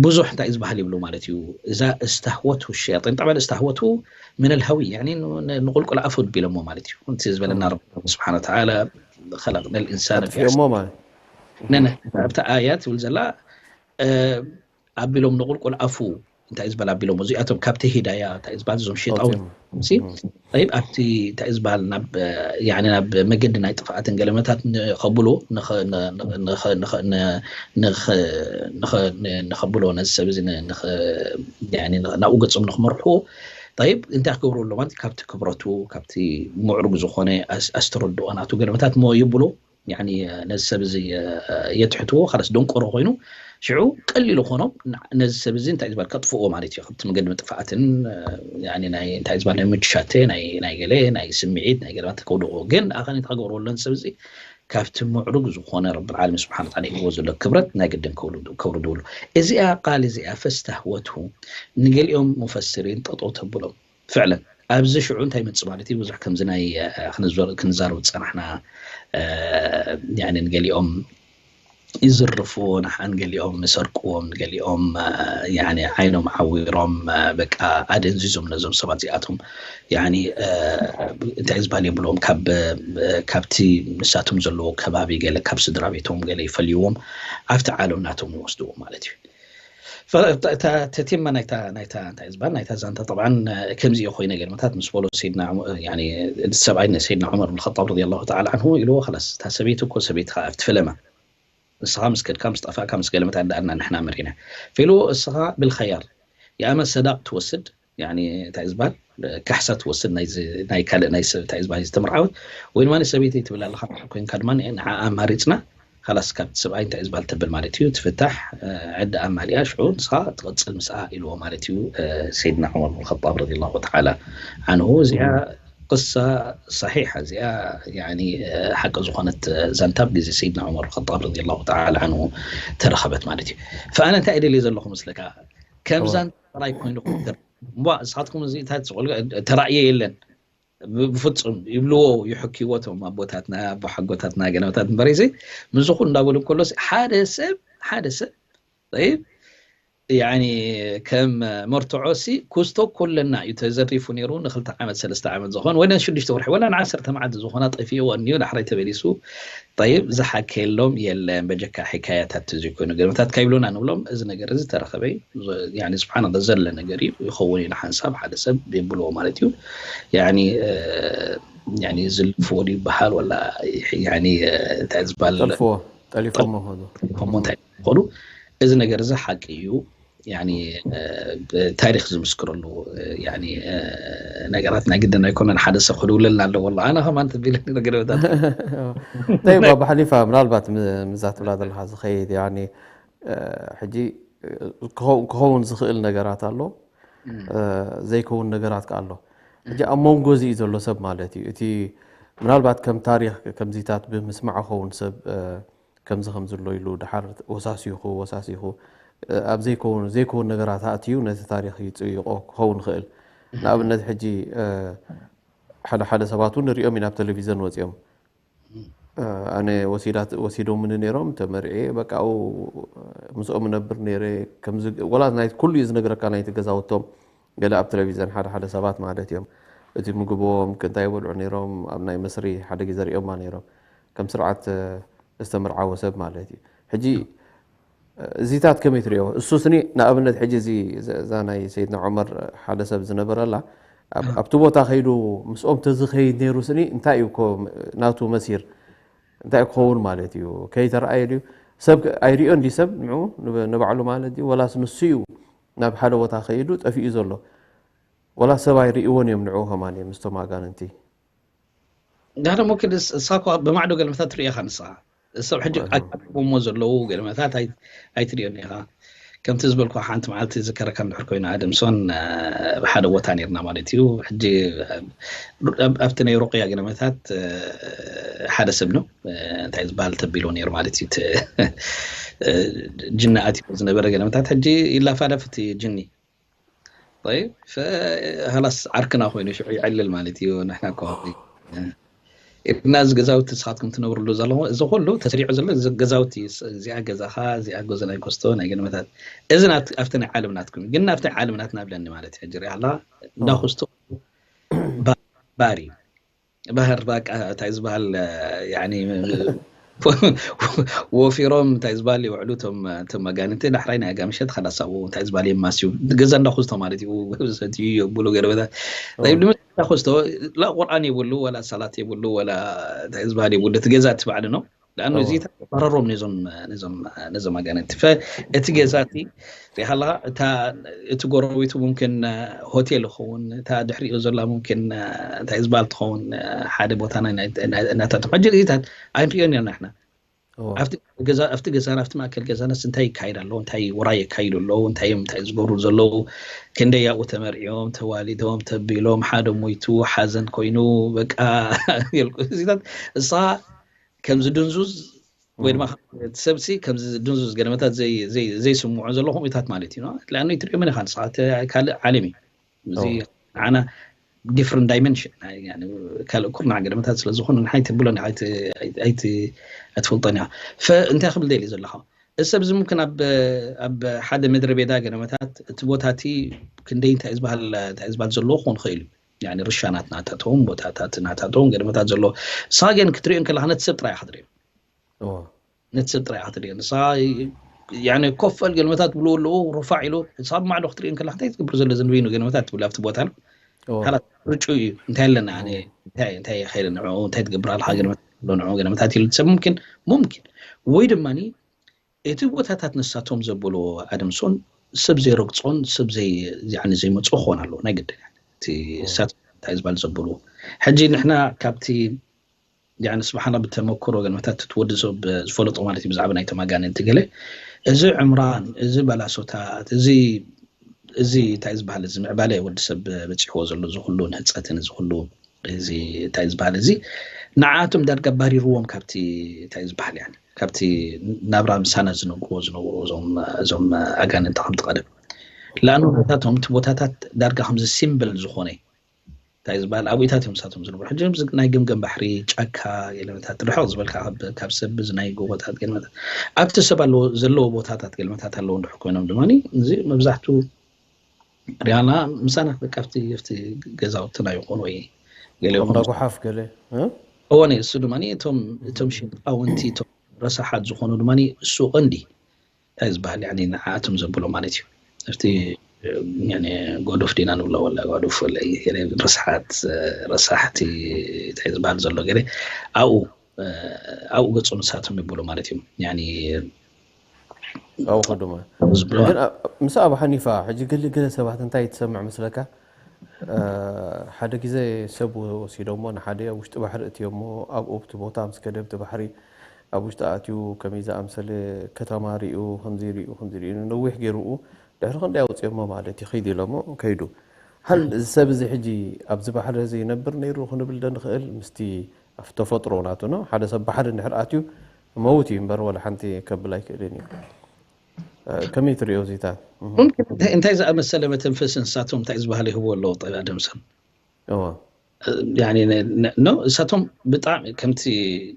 ብዙሕ እንታይ ዝበሃል ይብሉ ማለት እዩ እዛ استهوته الشياطين طبعا استهوته من الهوي يعني ንቁልቁል ኣፉ ቢሎሞ ማለት እዩ እቲ ዝበለና ረብ ስብሓን ወተዓላ خلقنا الإنسان في أحسن ማለት ነነ ኣብታ ኣያ ትብል ዘላ ኣቢሎም ንቁልቁል ኣፉ እንታይ ዝበል ኣቢሎም እዚኣቶም ካብቲ ሂዳያ እንታይ ዝበሃል እዞም ሸጣው ሲ ጠይብ ኣብቲ እንታይ ዝበሃል ናብ ያኒ ናብ መገዲ ናይ ጥፍኣትን ገለመታት ንኸብሎ ንኸብሎ ነዚ ሰብ እዚ ናብኡ ገጾም ንክመርሕዎ ጠይብ እንታይ ክገብሩ ኣሎ ማለት ካብቲ ክብረቱ ካብቲ ምዕሩግ ዝኾነ ኣስተረድኦ ናቱ ገለመታት ሞ ይብሎ ያኒ ነዚ ሰብ እዚ የትሕትዎ ካለስ ደንቆሮ ኮይኑ ሽዑ ቀሊሉ ኮኖም ነዚ ሰብ እዚ እንታይ ዝበል ከጥፍዎ ማለት እዩ ካብቲ መገዲ ምጥፋኣትን እንታይ ዝበል ናይ ምድሻቴ ናይ ገለ ናይ ስምዒት ናይ ገለ ከውድቆ ግን ኣኸኒ ተገበርዎ ነዚ ሰብ እዚ ካብቲ ምዕሩግ ዝኾነ ረብ ዓለሚን ስብሓን ወተዓላ ሂብዎ ዘሎ ክብረት ናይ ግድን ከውርድሉ እዚኣ ቃል እዚኣ ፈስተህወቱ ንገሊኦም ሙፈስሪን ጠጠው ተብሎም ፍዕለን ኣብዚ ሽዑ እንታይ ይመፅእ ማለት እዩ ብዙሕ ከምዚ ናይ ክንዛረብ ዝፀናሕና ንገሊኦም ይዝርፍዎ ንሓን ገሊኦም ይሰርቅዎም ገሊኦም ዓይኖም ዓዊሮም በቃ ኣደንዚዞም ነዞም ሰባት እዚኣቶም እንታይ ዝበሃል የብሎም ካብቲ ንሳቶም ዘለዎ ከባቢ ገለ ካብ ስድራ ቤቶም ገለ ይፈልይዎም ኣብቲ ዓለም ናቶም ይወስድዎ ማለት እዩ ተቲማ ናይታ ናይታ እንታይ ዝበሃል ናይታ ዛንታ ጠብዓን ከምዚ እዩ ኮይነ ገለመታት ምስ በሎ ሰይድና ሰብኣይ ሰይድና ዑመር ብን ኸጣብ ረዲ ላሁ ተዓላ ዓንሁ ኢልዎ ኸላስ እታ ሰበይቲ እኮ ሰበይትኻ ኣብቲ ፈለማ ንስኻ ምስ ከድካ ምስ ጠፋእካ ምስ ገለመታት ደኣና ንሕና መሪና ፊልዎ እስኻ ብልኸያር የኣመ ሰዳቅ ትወስድ እንታይ ዝበሃል ካሕሳ ትወስድ ናይ ካልእ ናይ ሰብ እንታይ ዝበሃል ዝተመርዓወት ወይ ድማ ሰበይቲ ትብል ኣለኻ ኮይንካ ድማ ንዓ ኣማሪፅና ካላስ ካብቲ ሰብኣይ እንታይ ዝበሃል ተብል ማለት እዩ ትፍታሕ ዕዳ ኣማሊኣ ሽዑ ንስኻ ትቐፅል ምስኣ ኢልዎ ማለት እዩ ሰይድና ዑመር ብን ኸጣብ ረዲ ላሁ ተዓላ ዓንሁ እዚኣ ቅሳ ሰሒሓ እዚኣ ሓቂ ዝኾነት ዛንታ ኣብ ግዜ ሰይድና ዑመር ኸጣብ ረዲ ላሁ ተዓላ ዓንሁ ተረኸበት ማለት እዩ ፈኣነ እንታይ እደልየ ዘለኹ መስለካ ከም ዛንታ ጥራይ ኮይኑ ክውድር እሞ ንስኻትኩም እዚ እንታይ ትስቆል ተራእየ የለን ብፍፁም ይብልዎ ይሕክይዎ ቶም ኣቦታትና ኣቦ ሓጎታትና ገለመታት እምበረይሲ ምስኹ እንዳበሉ ከሎ ሓደ ሰብ ሓደ ሰብ ይብ ያኒ ከም መርትዖ ሲ ኩስቶ ኩለና እዩ ተዘሪፉ ነይሩ ንክልተ ዓመት ሰለስተ ዓመት ዝኾን ወይ ሽዱሽተ ወርሒ ወላ ንዓሰርተ መዓልቲ ዝኾና ጠፊእዎ እኒዩ ዳሕራይ ተመሊሱ ጠይብ ዝሓከየሎም የለን በጀካ ሕካያታት ተዘይኮይኑ ገለመታት ከይብሉና ንብሎም እዚ ነገር እዚ ተረኸበ እዩ ስብሓን ዘለ ነገር እዩ ይኸውን ኢሉ ሓንሳብ ሓደ ሰብ የብልዎ ማለት እዩ ዝልፍዎ ይበሃል ወላ እንታይ ዝበሃል ጠልፎ ጠሊፎም መሆኑ ጠሊፎሞ እንታይ ዝኾኑ እዚ ነገር እዚ ሓቂ እዩ ታሪክ ዝምስክረሉ ነገራት ናይ ግድን ኣይኮነን ሓደ ሰብ ክድውለልና ኣለዎ ኣሎ ኣነ ከማን ተቢለ ነገረታት ጠይብ ኣባ ሓሊፋ ምናልባት ምዛ ትብላ ዘለካ ዝኸይድ ሕጂ ክኸው- ክኸውን ዝኽእል ነገራት ኣሎ፣ እ፣ ዘይከውን ነገራት ከ ኣሎ። ሕጂ ኣብ መንጎ እዚ እዩ ዘሎ ሰብ ማለት እዩ። እቲ ምናልባት ከም ታሪኽ ከምዚታት ብምስማዕ ኸውን ሰብ፣ እ፣ ከምዚ ከም ዘሎ ኢሉ ድሓር ወሳሲኹ ወሳሲኹ፣ እ፣ ኣብ ዘይከውን ዘይከውን ነገራት ኣእትዩ ነቲ ታሪኽ ይጽይቆ ክኸውን ይኽእል። ንኣብነት ሕጂ፣ እ፣ ሓደ ሓደ ሰባት እውን ንሪኦም ኢና ኣብ ቴሌቪዘን ወፂኦም። እ፣ ኣነ ወሲዳት ወሲዶምኒ ነይሮም፣ ተመርዕየ በቃ ኣብኡ ምስኦም እነብር ነይረ። ከምዚ ወላ ናይ ኩሉ እዩ ዝነግረካ ናይቲ ገዛውቶም። ገለ ኣብ ቴሌቪዘን ሓደ ሓደ ሰባት ማለት እዮም፣ እቲ ምግቦም እንታይ ይበልዑ ነይሮም፣ ኣብ ናይ መስሪ ሓደ ግዜ ሪኦማ ነይሮም፣ ከም ስርዓት፣ እ፣ ዝተመርዓወ ሰብ ማለት እዩ። ሕጂ እዚታት ከመይ ትሪኦ? እሱ ስኒ ንኣብነት ሕጂ እዚ እዛ ናይ ሰይድና ዑመር ሓደ ሰብ ዝነበረላ ኣብ- ኣብቲ ቦታ ከይዱ ምስኦም ተዝኸይድ ነይሩ ስኒ እንታይ እዩ ኮ ናቱ መሲር እንታይ እዩ ክኸውን ማለት እዩ? ከይተረኣየ ድዩ ሰብ ከ- ኣይሪኦን ድዩ ሰብ ንዑ ንበ- ንባዕሉ ማለት ድዩ ወላስ ንሱ እዩ ናብ ሓደ ቦታ ከይዱ ጠፊኡ ዘሎ? ወላ ሰብ ኣይርእይዎን እዮም ንዑ ከማን እዮም ምስቶም ኣጋንንቲ። ዳሕደ ሙምኪን እሳ እኳ ብማዕዶ ገልመታት ትርእኻ ንስኻ ሰብ ሕጂ ኣጋጥሞሞ ዘለዉ ገልመታት ኣይ- ኣይትርእዮን ኢኻ። ከምቲ ዝበልኩ ሓንቲ መዓልቲ ዝከረካ እንድሕር ኮይኑ ኣደምሶን፣ እ፣ ብሓደ ቦታ ነርና ማለት እዩ። ሕጂ ኣብ- ኣብቲ ናይ ሩቅያ ገለመታት፣ እ፣ ሓደ ሰብ ነው፣ እ፣ እንታይ ዝበሃል ተቢሎ ነይሩ ማለት እዩ። እቲ፣ እ፣ ጅኒ ኣትዮ ዝነበረ ገለመታት ሕጂ ይላፋለፍ እቲ ጅኒ። طيب، ፈ- ሃላስ ዓርክና ኮይኑ ሽዑ ይዕልል ማለት እዩ። ንሕና እኮ ኢድና እዚ ገዛውቲ ንስኻትኩም ትነብርሉ ዘለኹም እዚ ኩሉ ተሰሪዑ ዘሎ እዚ ገዛውቲ እዚኣ ገዛኻ እዚኣ ጎዘ ናይ ኮስቶ ናይ ገለመታት እዚ ናት- ኣብቲ ናይ ዓለም ናትኩም እዩ። ግን ናብቲ ናይ ዓለም ናትና ብለኒ ማለት እዩ። ሕጂ ሪኣ ኣላ እንዳ ኮስቶ ባ- ባር እዩ። ባህር በቃ እንታይ ዝበሃል ያኒ ወፊሮም እንታይ ዝበሃል ይውዕሉ እቶም እቶም ኣጋንንቲ ዳሕራይ ናይ ኣጋ ምሸት ካላሳቡ እንታይ ዝበሃል የማስዩ ገዛ እንዳኮስቶ ማለት እዩ። ሰትዩ የብሉ ገለመታት ናይ ብልምድ እንዳኮስቶ ላ ቁርኣን የብሉ ወላ ሰላት የብሉ ወላ እንታይ ዝበሃል የብሉ እቲ ገዛ እቲ ባዕሉ ነው። ለኣኑ እዚ ተባረሮም ነዞም ነዞም ነዞም ኣጋንንቲ ፈ እቲ ገዛ እቲ ሪኢኻ ኣለኻ እታ እቲ ጎረቤቱ ሙምክን ሆቴል ይኸውን እታ ድሕሪኡ ዘላ ሙምክን እንታይ ዝበሃል ትኸውን ሓደ ቦታ ናይ ናይ- ናይ- ናታቶም ሕጂ ርኢታት ኣይንሪኦን ኢና ንሕና እዎ። ኣብቲ ገዛ ኣብቲ ገዛና ኣብቲ ማእከል ገዛናስ እንታይ ይካየድ ኣሎ እንታይ ወራይ የካይዱ ኣለዉ እንታይ እዮም እንታይ ዝገብሩ ዘለዉ ክንደይ ኣብኡ ተመርዕዮም ተዋሊዶም ተቢሎም ሓደ ሞይቱ ሓዘን ኮይኑ በቃ የልቁ እዚታት እሳ ከምዚ ድንዙዝ ወይ ድማ እቲ ሰብሲ ከምዚ ድንዙዝ ገለመታት ዘይ- ዘይ- ዘይስምዖ ዘሎ ከምኡታት ማለት እዩ ለኣኑ ትሪኦ መን ኢኻ ንስኻ እቲ ካልእ ዓለም እዩ እዚ ንዓና different dimension ካልእ ኩርናዕ ገለመታት ስለ ዝኾኑ ንሓይ ትብሎ ኣይትፈልጦን ኢኻ እንታይ ክብል ደልዩ ዘለኻ እዚ ሰብ እዚ ምምክን ኣብ ኣብ ሓደ ምድረ ቤዳ ገለመታት እቲ ቦታ እቲ ክንደይ እንታይ ዝበሃል እንታይ ዝበሃል ዘለዎ ክኾን ይኽእል እዩ ርሻናት ናታቶም ቦታታት ናታቶም ገለመታት ዘለዎ ንስኻ ግን ክትሪኦ ከለኻ ነቲ ሰብ ጥራይ ኢኻ ትሪኦ ነቲ ሰብ ጥራይ ኢኻ ትሪኦ ንስኻ ኮፈል ገለመታት ብልዎ ኣለዎ ሩፋዕ ኢሉ ንስኻ ብማዕዶ ክትሪኦ ከለኻ እንታይ ትገብር ዘሎ ዘንበይኑ ገለመታት ትብል ኣብቲ ቦታ ካላት ርጩ እዩ እንታይ ኣለና እንታይ እንታይ ከይደ ንዑ እንታይ ትገብር ኣለካ ገለመታት ኣሎ ንዑ ገለመታት ኢሉ ሰብ ሙምኪን ሙምኪን ወይ ድማ እቲ ቦታታት ንሳቶም ዘበልዎ ኣደምሶን ሰብ ዘይረግፆን ሰብ ዘይመፅኦ ክኾን ኣለዎ ናይ ግድን እቲ እሳት እንታይ ዝበሃል ዘበልዎ ሕጂ ንሕና ካብቲ ስብሓና ብተመክሮ ገለመታት እቲ ወዲ ሰብ ዝፈለጦ ማለት እዩ ብዛዕባ ናይ ተማጋነንቲ ገለ እዚ ዕምራን እዚ በላሶታት እዚ እዚ እንታይ ዝበሃል እዚ ምዕባለ ወዲ ሰብ በፂሕዎ ዘሎ እዚ ኩሉ ንህፀትን እዚ ኩሉ እዚ እንታይ ዝበሃል እዚ ንዓኣቶም ዳርጋ ባሪርዎም ካብቲ እንታይ ዝበሃል ያ ካብቲ ናብራ ምሳና ዝነብርዎ ዝነበሩ እዞም ኣጋንንቲ ከምቲ ቀደም ለኣኑ ቦታቶም እቲ ቦታታት ዳርጋ ከምዚ ሲምብል ዝኾነ እንታይ ዝበሃል ኣብኢታት እዮም ሳቶም ዝነብሩ ሕጂ ናይ ገምገም ባሕሪ ጫካ ገለመታት ርሕቕ ዝበልካ ካብ ሰብ እዚ ናይ ጎቦታት ገለመታት ኣብቲ ሰብ ዘለዎ ቦታታት ገለመታት ኣለዎ እንድሕር ኮይኖም ድማ እዚ መብዛሕቱ ሪኣና ምሳና በቃ ኣብቲ ኣብቲ ገዛውትና ይኾኑ ወይ ገለ ይኾኑ ጉሓፍ ገለ እወ እሱ ድማ እቶም እቶም ሽንጣውንቲ እቶም ረሳሓት ዝኾኑ ድማ እሱ ቀንዲ እንታይ ዝበሃል ያኒ ንዓኣቶም ዘብሎ ማለት እዩ ኣብቲ ጎዶፍ ዲና ንብሎ ወላ ጎዶፍ ወላ ረሳሓት ረሳሕቲ እንታይ ዝበሃል ዘሎ ገለ ኣብኡ ኣብኡ ገፁ ንሳቶም ይብሉ ማለት እዮም ያኒ ኣብኡ ከድሞ ግን ምስ ኣብ ሓኒፋ ሕጂ ገለ ገለ ሰባት እንታይ ትሰምዕ መስለካ ሓደ ግዜ ሰብ ወሲዶሞ ንሓደ ውሽጢ ባሕሪ እትዮሞ ኣብኡ ብቲ ቦታ ምስ ከደ ብቲ ባሕሪ ኣብ ውሽጢ ኣትዩ ከመይ ዝኣምሰለ ከተማ ሪኡ፣ ከምዚ ሪኡ፣ ከምዚ ሪኡ፣ ነዊሕ ገይሩኡ፣ ድሕሪ ክንደይ ኣውፅኦሞ ማለት እዩ፣ ኺድ ኢሎሞ ከይዱ። ሃል እዚ ሰብ እዚ ሕጂ ኣብዚ ባሕሪ እዚ ይነብር ነይሩ ክንብል ዶ ንኽእል? ምስቲ ኣብ ተፈጥሮ ናቱ ነው። ሓደ ሰብ ባሕሪ እንድሕር ኣትዩ መውት እዩ እምበር፣ ወላ ሓንቲ ከብል ኣይክእልን እዩ። እ፣ ከመይ ትሪኦ እዚታት? እህ። እውን እንታይ እንታይ ዝኣመሰለ መተንፈሲ ንሳቶም እንታይ ዝበሃል ይህብዎ ኣለዎ? ጠ-፣ ኣደምሰን። እዎ። እ፣ ያኒ ነ-፣ ነ-፣ ኖ፣ እሳቶም ብጣዕሚ ከምቲ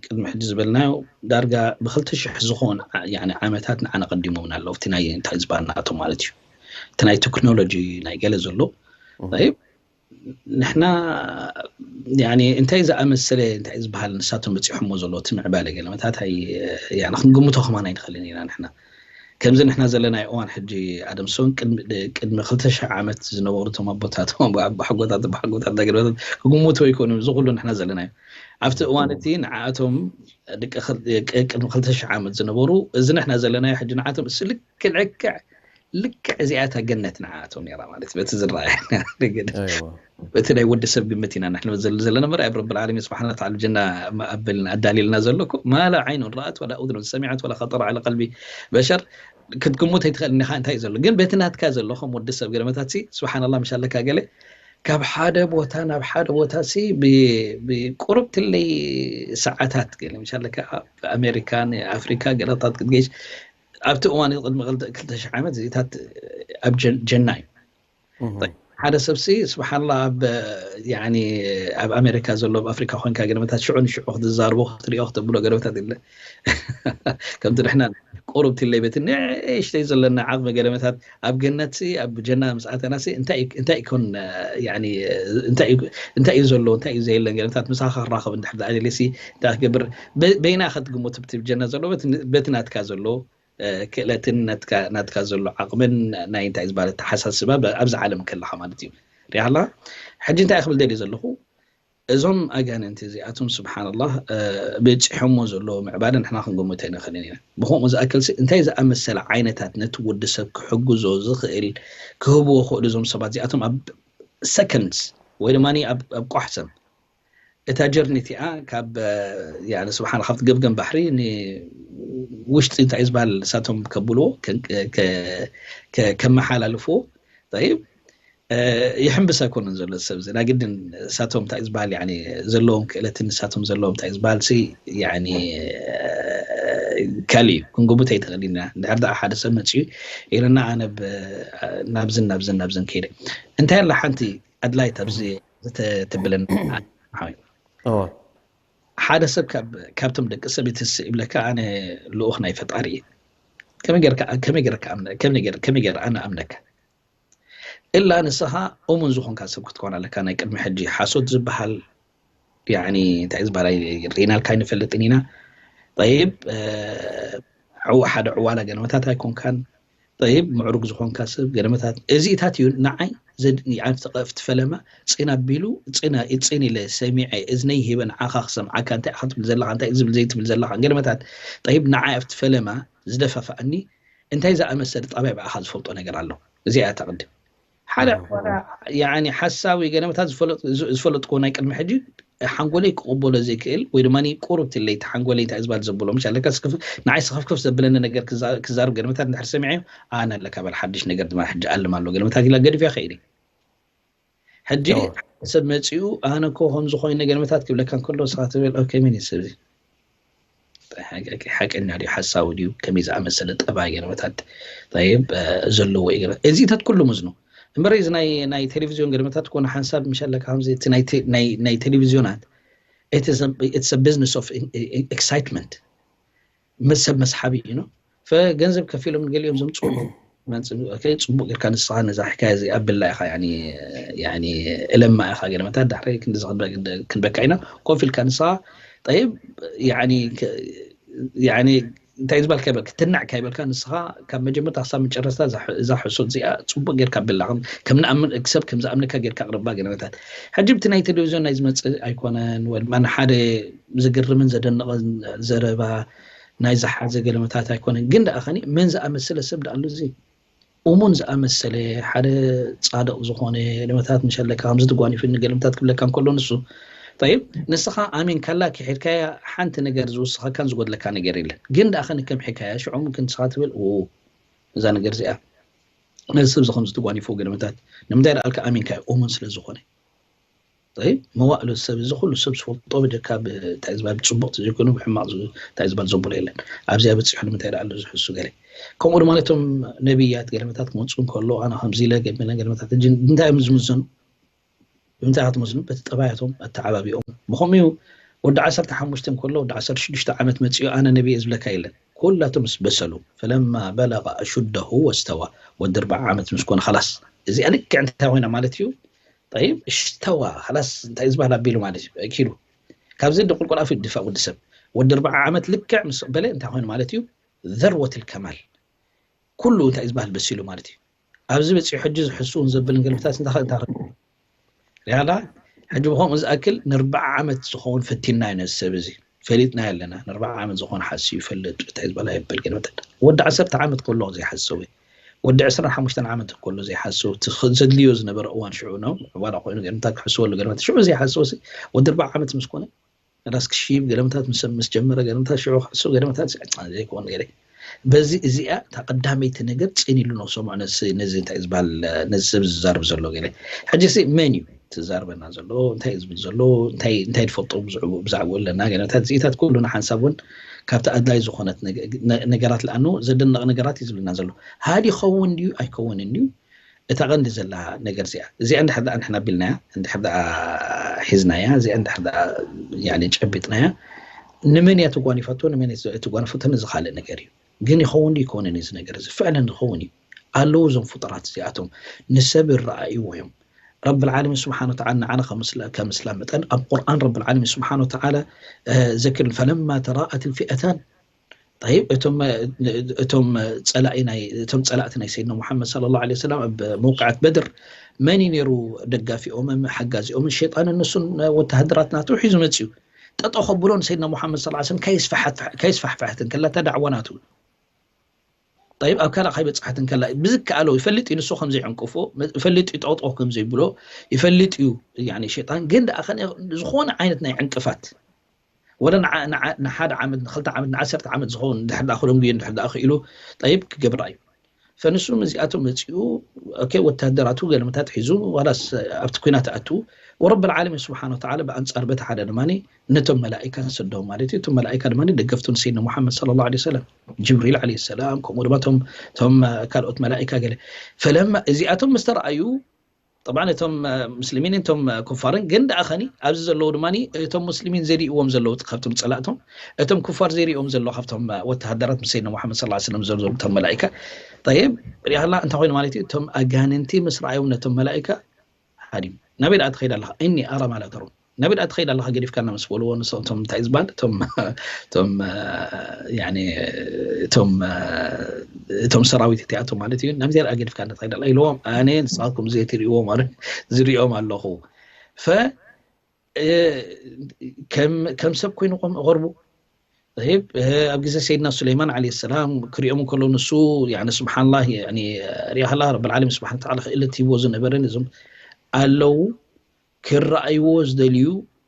ቅድሚ ሕጂ ዝበልናዮ ዳርጋ ብክልተ ሽሕ ዝኾን ዓ-፣ ያኒ ዓመታት ንዓና ቀዲሞምና ኣለዉ። እቲ ናይ እንታይ ዝበሃል ናቶም ማለት እዩ። እቲ ናይ ቴክኖሎጂ ናይ ገለ ዘሎ። እህ። ጠይብ፣ ንሕና ያኒ እንታይ ዝኣመሰለ እንታይ ዝበሃል ንሳቶም በፂሖሞ ዘሎ እቲ ምዕባለ ገለ መታታይ ያኒ ክንግምቶ ከማን ኣይንኽእልን ኢና ንሕና። ከምዚ ንሕና ዘለናዮ እዋን ሕጂ ኣደምሶን ቅድሚ፣ ቅድሚ ክልተ ሽሕ ዓመት ዝነበሩ እቶም ኣቦታቶም ኣቦሓጎታት ኣቦሓጎታት ነገርታት ክግምቱ ኣይኮኑን። እዚ ኩሉ ንሕና ዘለናዮ ኣብቲ እዋን እቲ ንዓኣቶም ደቂ ክል-፣ ደቂ ቅድሚ ክልተ ሽሕ ዓመት ዝነበሩ እዚ ንሕና ዘለናዮ ሕጂ ንዓኣቶም እሱ ልክዕ ልክዕ ልክዕ እዚኣ እታ ገነት ንዓኣቶም ነይራ ማለት እዩ። በቲ ዝረኣየ ገነት። ኣይዋ። በቲ ናይ ወዲ ሰብ ግምት ኢና ንሕና ዘል-፣ ዘለና እምበር ኣብ ረብል ዓለሚን ስብሓን ወተዓላ ጀና ኣበልና ኣዳልየልና ዘሎ እኮ ማ ላ ዓይኑን ረኣት ወላ ኡዝኑን ሰሚዐት ወላ ኸጠረ ዓላ ቀልቢ በሸር ክትግምት ኣይትኽእልን ኢኻ እንታይ እዩ ዘሎ። ግን በቲ ናትካ ዘሎ ከም ወዲ ሰብ ገለመታት ሲ ስብሓንላ ምሽ ኣለካ ገለ ካብ ሓደ ቦታ ናብ ሓደ ቦታ ሲ ብ-፣ ብቁሩብ ትለይ ሰዓታት ገለ ምሽ ኣለካ ኣብ ኣሜሪካ ንኣፍሪካ ገለታት ክትገይሽ ኣብቲ እዋን እዚ ቅድሚ ክልተ፣ ክልተ ሽሕ ዓመት እዚታት ኣብ ጀ-፣ ጀና እዩ። እህ። ሓደ ሰብሲ ስብሓንላ ኣብ ያኒ ኣብ ኣሜሪካ ዘሎ ኣብ ኣፍሪካ ኮንካ ገለመታት ሽዑ ንሽዑ ክትዛርቦ ክትሪኦ ክተብሎ ገለመታት የለ ከምቲ ንሕና ቁሩብ ትለይ በቲ ንእሽተይ ዘለና ዓቕሚ ገለመታት ኣብ ገነት ሲ ኣብ ጀና ምስ ኣተና ሲ እንታይ እዩ፣ እንታይ ይኮን ያኒ እንታይ እዩ፣ እንታይ እዩ ዘሎ እንታይ እዩ ዘየለን ገለመታት ምሳኻ ክራኸብ እንድሕር ደኣ ደልየ ሲ እንታይ ክትገብር በ-፣ በይና ከትግምት ብቲ ጀና ዘሎ በቲ፣ በቲ ናትካ ዘሎ እ፣ ክእለትን ናትካ፣ ናትካ ዘሎ ዓቕምን ናይ እንታይ ዝበሃል ኣተሓሳስባ ብ-፣ ኣብዚ ዓለም ከለኻ ማለት እዩ። ሪኣላ ሕጂ እንታይ ክብል ደልየ ዘለኹ እዞም ኣጋንንቲ እዚኣቶም ስብሓንላህ እ፣ በፂሖሞ ዘለዎ ምዕባለ ንሕና ክንግምቶ ኣይንኽእልን ኢና። ብከምኡ ዝኣክል ሲ እንታይ ዝኣመሰለ ዓይነታት ነቲ ወዲ ሰብ ክሕግዞ ዝኽእል ክህብዎ ክእሉ እዞም ሰባት እዚኣቶም ኣብ ሰከንድስ ወይ ድማ ኣብ፣ ኣብ ቋሕሰም እታ ጀርኒ እቲኣ ካብ ያኒ ስብሓን ካብቲ ገምገም ባሕሪ ንውሽጢ እንታይ ዝበሃል እሳቶም ከብልዎ ከ-፣ ከ-፣ ከ-፣ ከመሓላልፍዎ ጠይብ እ፣ ይሕምብስ ኣይኮነን ዘሎ ሰብ እዚ ናይ ግድን እሳቶም እንታይ ዝበሃል ያኒ ዘለዎም ክእለትን ንሳቶም ዘለዎም እንታይ ዝበሃል ሲ ያኒ እ፣ ካልእ እዩ ክንግምት ኣይትኽእል ኢና እንድሕር ደኣ ሓደ ሰብ መፅኡ ኢለና ኣነ ብ-፣ ናብዝን ናብዝን ናብዝን ከይደ እንታይ ኣላ ሓንቲ ኣድላይት ኣብዚ ዝተትብለና ሓወይ እዎ። ሓደ ሰብ ካብ፣ ካብቶም ደቂ ሰብ ይትስእ ይብለካ ኣነ ልኡኽ ናይ ፈጣሪ እየ ከመይ ጌርካ፣ ከመይ ጌርካ ኣምነ-፣ ከመይ ጌር-፣ ከመይ ጌር ኣነ ኣምነካ እላ ንስኻ እሙን ዝኾንካ ሰብ ክትኮን ኣለካ ናይ ቅድሚ ሕጂ ሓሶት ዝበሃል ያኒ እንታይ ዝበሃል ርኢናልካ ኣይንፈልጥን ኢና ጠይብ እ፣ ዕው-፣ ሓደ ዕዋላ ገለመታት ኣይኮንካን ጠይብ ምዕሩግ ዝኾንካ ሰብ ገለመታት እዚታት እዩ ንዓይ ዘድ-፣ ኣብቲ ቀፍቲ ፈለማ ፅን ኣቢሉ ፅን ኣ-፣ ፅን ኢለ ሰሚዐ እዝነይ ሂበ ንዓኻ ክሰምዓካ እንታይ ኢኻ ትብል ዘለኻ እንታይ ዝብል ዘይትብል ዘለኻ ገለመታት ጠይብ ንዓይ ኣብቲ ፈለማ ዝደፋፍኣኒ እንታይ ዝኣመሰለ ጣብያ ብኣኻ ዝፈልጦ ነገር ኣሎ እዚኣ እያ እታ ቅድም ሓደ ኣዎ። ዕዋላ ያኒ ሓሳዊ ገለመታት ዝፈለጥ-፣ ዝ-፣ ዝፈለጥኩዎ ናይ ቅድሚ ሕጂ ሓንጎለይ ክቕበሎ ዘይክእል ወይ ድማ ቁሩብ ትለይቲ ሓንጎለይ እንታይ ዝባል ዘብሎ ምሽ ኣለካ ስክፍ ንዓይ ስኸፍክፍ ዘብለኒ ነገር ክዛ-፣ ክዛርብ ገለመታት እንድሕር ሰሚዐ ኣነ ኣለካ በል ሓድሽ ነገር ድማ ሕጂ ኣልም ኣሎ ገለመታት ኢላ ገዲፈ ከይደ ሕጂ እዎ። ሰብ መፂኡ ኣነ ኮ ከምዚ ኮይነ ገለመታት ክብለካ እንከሎ ስኻ ትብል ኦኬ መን እዩ ሰብ እዚ ሓቀኛ ድዩ ሓሳዊ ድዩ ከመይ ዝኣመሰለ ጠባይ ገለመታት ጠይብ እ፣ ዘለዎ እዩ ገለ እዚታት ኩሉ ምዝኑ እምበር እዚ ናይ፣ ናይ ቴሌቪዝዮን ገለመታት ኮነ ሓንሳብ ምሽ ኣለካ ከምዚ እቲ ናይ ቴ-፣ ናይ፣ ናይ ቴሌቪዝዮናት it's a business of excitement መሰብ መስሓቢ እዩ ነው ፈገንዘብ ከፊሎም ንገሊኦም ዘምፅኡ ጽቡቅ ጌርካ ንስኻ ነዛ ሕካያ እዚ ኣብላ ኢኻ ያኒ ያኒ እለማ ኢኻ ገለመታት ዳሕረ ክንዲ ክንበካ ኢና ኮፍ ኢልካ ንስኻ ጠይብ ያኒ ያኒ እንታይ ዝበልካ ይበል ክትናዕ ካይበልካ ንስኻ ካብ መጀመርታ ክሳብ መጨረስታ እዛ ሕ- እዛ ሕሶት እዚኣ ጽቡቅ ጌርካ ብላ ከም ከም ንኣምን ሰብ ከም ዝኣምነካ ጌርካ ቅርባ ገለመታት ሕጂ ብቲ ናይ ቴሌቪዝዮን ናይ ዝመጽእ ኣይኮነን ወይ ድማ ንሓደ ዝግርምን ዘደንቕን ዘረባ ናይ ዝሓዘ ገለመታት ኣይኮነን ግን ደኣ ኸኒ መን ዝኣመሰለ ሰብ ደኣ ኣሎ እዚ እሙን ዝኣመሰለ ሓደ ጻድቕ ዝኾነ ገለመታት ምሸለካ ከምዚ ትጓኒፉኒ ገለመታት ክብለካ እንከሎ ንሱ ጠይብ፣ ንስኻ ኣሚንካላ ክሒድካያ ሓንቲ ነገር ዝውስኸካን ዝጎድለካ ነገር የለን። ግን ደኣ ኸኒ ከም ሕካያ ሽዑ ምምክን ንስኻ ትብል፣ "ው፣ እዛ ነገር እዚኣ ነዚ ሰብ እዚ ከምዚ ተጓኒፎ ገለመታት ንምንታይ ደኣልካ ኣሚንካዮ እሙን ስለ ዝኾነ?" ጠይብ፣ መዋእሉ ሰብ እዚ ኩሉ ሰብ ዝፈልጦ ብጀካ እንታይ ዝበሃል ብፅቡቕ ተዘይኮይኑ ብሕማቕ እንታይ ዝበሃል ዘብሎ የለን። ኣብዚኣ በፂሑ ንምንታይ ደኣ ኣሎ ዝሕሱ ገለ። ከምኡ ድማ ነቶም ነቢያት ገለመታት ክመፁ እንከሎ ኣነ ከምዚ ኢለ ገለመታት እንታይ እዮም ዝምዘኑ? ብምንታይ ክትመዝኑ? በቲ ጠባያቶም፣ ኣተዓባቢኦም። ብኸምኡ ወዲ ዓሰርተ ሓሙሽተ እንከሎ ወዲ ዓሰርተ ሽዱሽተ ዓመት መፂኡ ኣነ ነቢየ ዝብለካ የለን። ኩላቶም ምስ በሰሉ ፈለማ በለغ ኣሹደሁ ወስተዋ ወዲ ኣርባዓ ዓመት ምስ ኮነ ኸላስ እዚኣ ልክዕ እንታይ ኮይና ማለት እዩ? ጠይብ እሽተዋ ኸላስ እንታይ ዝበሃል ኣቢሉ ማለት እዩ ኪሉ ካብዚ ድቁልቁል ኣፍ ድፋእ ወዲ ሰብ ወዲ ኣርባዓ ዓመት ልክዕ ምስ በለ እንታይ ኮይኑ ማለት እዩ? ዘርወት ልከማል ኩሉ እንታይ ዝበሃል በሲሉ ማለት እዩ። ኣብዚ በፂሑ ሕጂ ዝሕስውን ዘብል ንገልብታት እንታይ እንታይ ሪኣላ ሕጂ ብኸምኡ ዝኣክል ንርባዓ ዓመት ዝኸውን ፈቲና እዩ ነዚ ሰብ እዚ ፈሊጥና ኣለና። ንርባዓ ዓመት ዝኾነ ሓስዩ ይፈልጥ እንታይ ዝበላ ይበል ገለመታት ወዲ ዓሰርተ ዓመት ከሎ ዘይሓሰቡ ወዲ ዕስራን ሓሙሽተን ዓመት ከሎ ዘይሓስቡ ዘድልዮ ዝነበረ እዋን ሽዑ ነው ዋላ ኮይኑ ገለመታት ክሕስበሉ ገለመታት ሽዑ ዘይሓስቡ ወዲ ኣርባዓ ዓመት ምስ ኮነ ራስ ክሽይብ ገለመታት ምስ ምስ ጀመረ ገለመታት ሽዑ ክሕስቡ ገለመታት ዘይኮን ገለ በዚ እዚኣ እታ ቀዳመይቲ ነገር ፅን ኢሉ ነው ሰምዖ ነዚ እንታይ ዝበሃል ነዚ ሰብ ዝዛርብ ዘሎ ገለ ሕጂ ሲ መን እዩ ትዛርበና ዘሎ እንታይ እዩ ዝብል ዘሎ እንታይ እንታይ ትፈልጦ ብዛዕባኡ ኣለና ገለመታት እዚታት ኩሉ ንሓንሳብ እውን ካብቲ ኣድላይ ዝኾነት ነገራት ለኣኑ ዘደነቕ ነገራት እዩ ዝብልና ዘሎ ሃዲ ኸውን ድዩ ኣይከውንን ድዩ እታ ቀንዲ ዘላ ነገር እዚኣ እዚኣ እንድሕር ደኣ ንሕና ኣቢልናያ እንድሕር ደኣ ሒዝናያ እዚኣ እንድሕር ደኣ ያኒ ጨቢጥናያ ንመን እያ ተጓኒፋቶ ንመን እያ ተጓኒፈቶ እዚ ካልእ ነገር እዩ ግን ይኸውን ድዩ ይኮንን እዚ ነገር እዚ ፍዕለን ዝኸውን እዩ ኣለዉ እዞም ፍጡራት እዚኣቶም ንሰብ ይረኣይዎ እዮም ረብ العالمين سبحانه وتعالى ንዓና ከም እስላም መጠን ኣብ ቁርኣን ረብ العالمين سبحانه وتعالى ዘክር فلما تراءت الفئتان طيب እቶም እቶም ጸላኢ ናይ እቶም ጸላእቲ ናይ ሰይድና ሙሐመድ صلى الله عليه وسلم ኣብ መውቅዐት በድር መን እዩ ነይሩ ደጋፊኦምን ሓጋዚኦምን ሸይጣንን ንሱን ወተሃደራት ናቱ ሒዙ መጽዩ ጠጠው ከብሎ ንሰይድና ሙሐመድ صلى الله عليه وسلم ከይስፋሕፍሕትን ከላታ ዳዕዋ ናቱ طيب ኣብ ካልእ ከይበጽሓትን ከላ ብዝከኣሎ ይፈልጥ እዩ ንሱ ከም ዘይዕንቅፎ ይፈልጥ እዩ ጠውጠው ከም ዘይብሎ ይፈልጥ እዩ يعني ሸይጣን ግን ደኣ ዝኾነ ዓይነት ናይ ዕንቅፋት ወላ ንሓደ ዓመት ንክልተ ዓመት ንዓሰርተ ዓመት ዝኸውን ድሕር ደኣ ክደንጉዮ ድሕር ደኣ ክኢሉ ጠይብ ክገብራ እዩ ፈንሱ እዚኣቶም መፂኡ ወተሃደራቱ ገለመታት ሒዙ ዋላስ ኣብቲ ኩናት ኣቱ ወረብ العالمين سبحانه وتعالى ብኣንፃር በቲ ሓደ ድማ ነቶም መላኢካ ሰዶም ማለት እዩ እቶም መላኢካ ድማ ደገፍቱ ንሰይድና ሙሐመድ صلى الله عليه وسلم ጅብሪል عليه السلام ከምኡ ድማ ቶም ካልኦት መላኢካ ገለ ፈለማ እዚኣቶም ምስ ተረኣዩ طبعا እቶም ሙስሊሚን እቶም ኩፋርን ግን ደኣ ኸኒ ኣብዚ ዘለዉ ድማ እቶም ሙስሊሚን ዘይርእዎም ዘለዉ ካብቶም ጸላእቶም እቶም ኩፋር ዘይርእዎም ዘለዉ ካብቶም ወተሃደራት ምስ ሰይድና ሙሐመድ صلى الله عليه وسلم ዘለዉ እቶም መላኢካ طيب ሪኣላ እንታይ ኮይኑ ማለት እዩ እቶም ኣጋንንቲ ምስ ረኣዮም ነቶም መላኢካ ሃዲም ናበይ ደኣ ትኸይድ ኣለኻ እኒ ኣራ ማለት ተሩ ናበይ ደኣ ትኸይድ ኣለኻ ገዲፍካና ምስ በልዎ ንሶም እቶም እንታይ ዝበሃል እቶም እቶም ያኒ እቶም እቶም ሰራዊት እቲኣቶም ማለት እዩ ናብዚኣ ደኣ ገዲፍካና ትኸይድ ኣላ ኢልዎም ኣነ ንስኻትኩም ዘይትርእይዎ ማለት ዝርእዮም ኣለኹ ፈ ከም ሰብ ኮይንቆም እቐርቡ طيب ኣብ ግዜ ሰይድና ሱለይማን عليه السلام ክሪኦም ከሎ ንሱ يعني سبحان الله يعني ሪኣላ رب العالمين سبحانه وتعالى ክእለት ሂቦ ዝነበረ ነዞም ኣለዉ ክረኣይዎ ዝደልዩ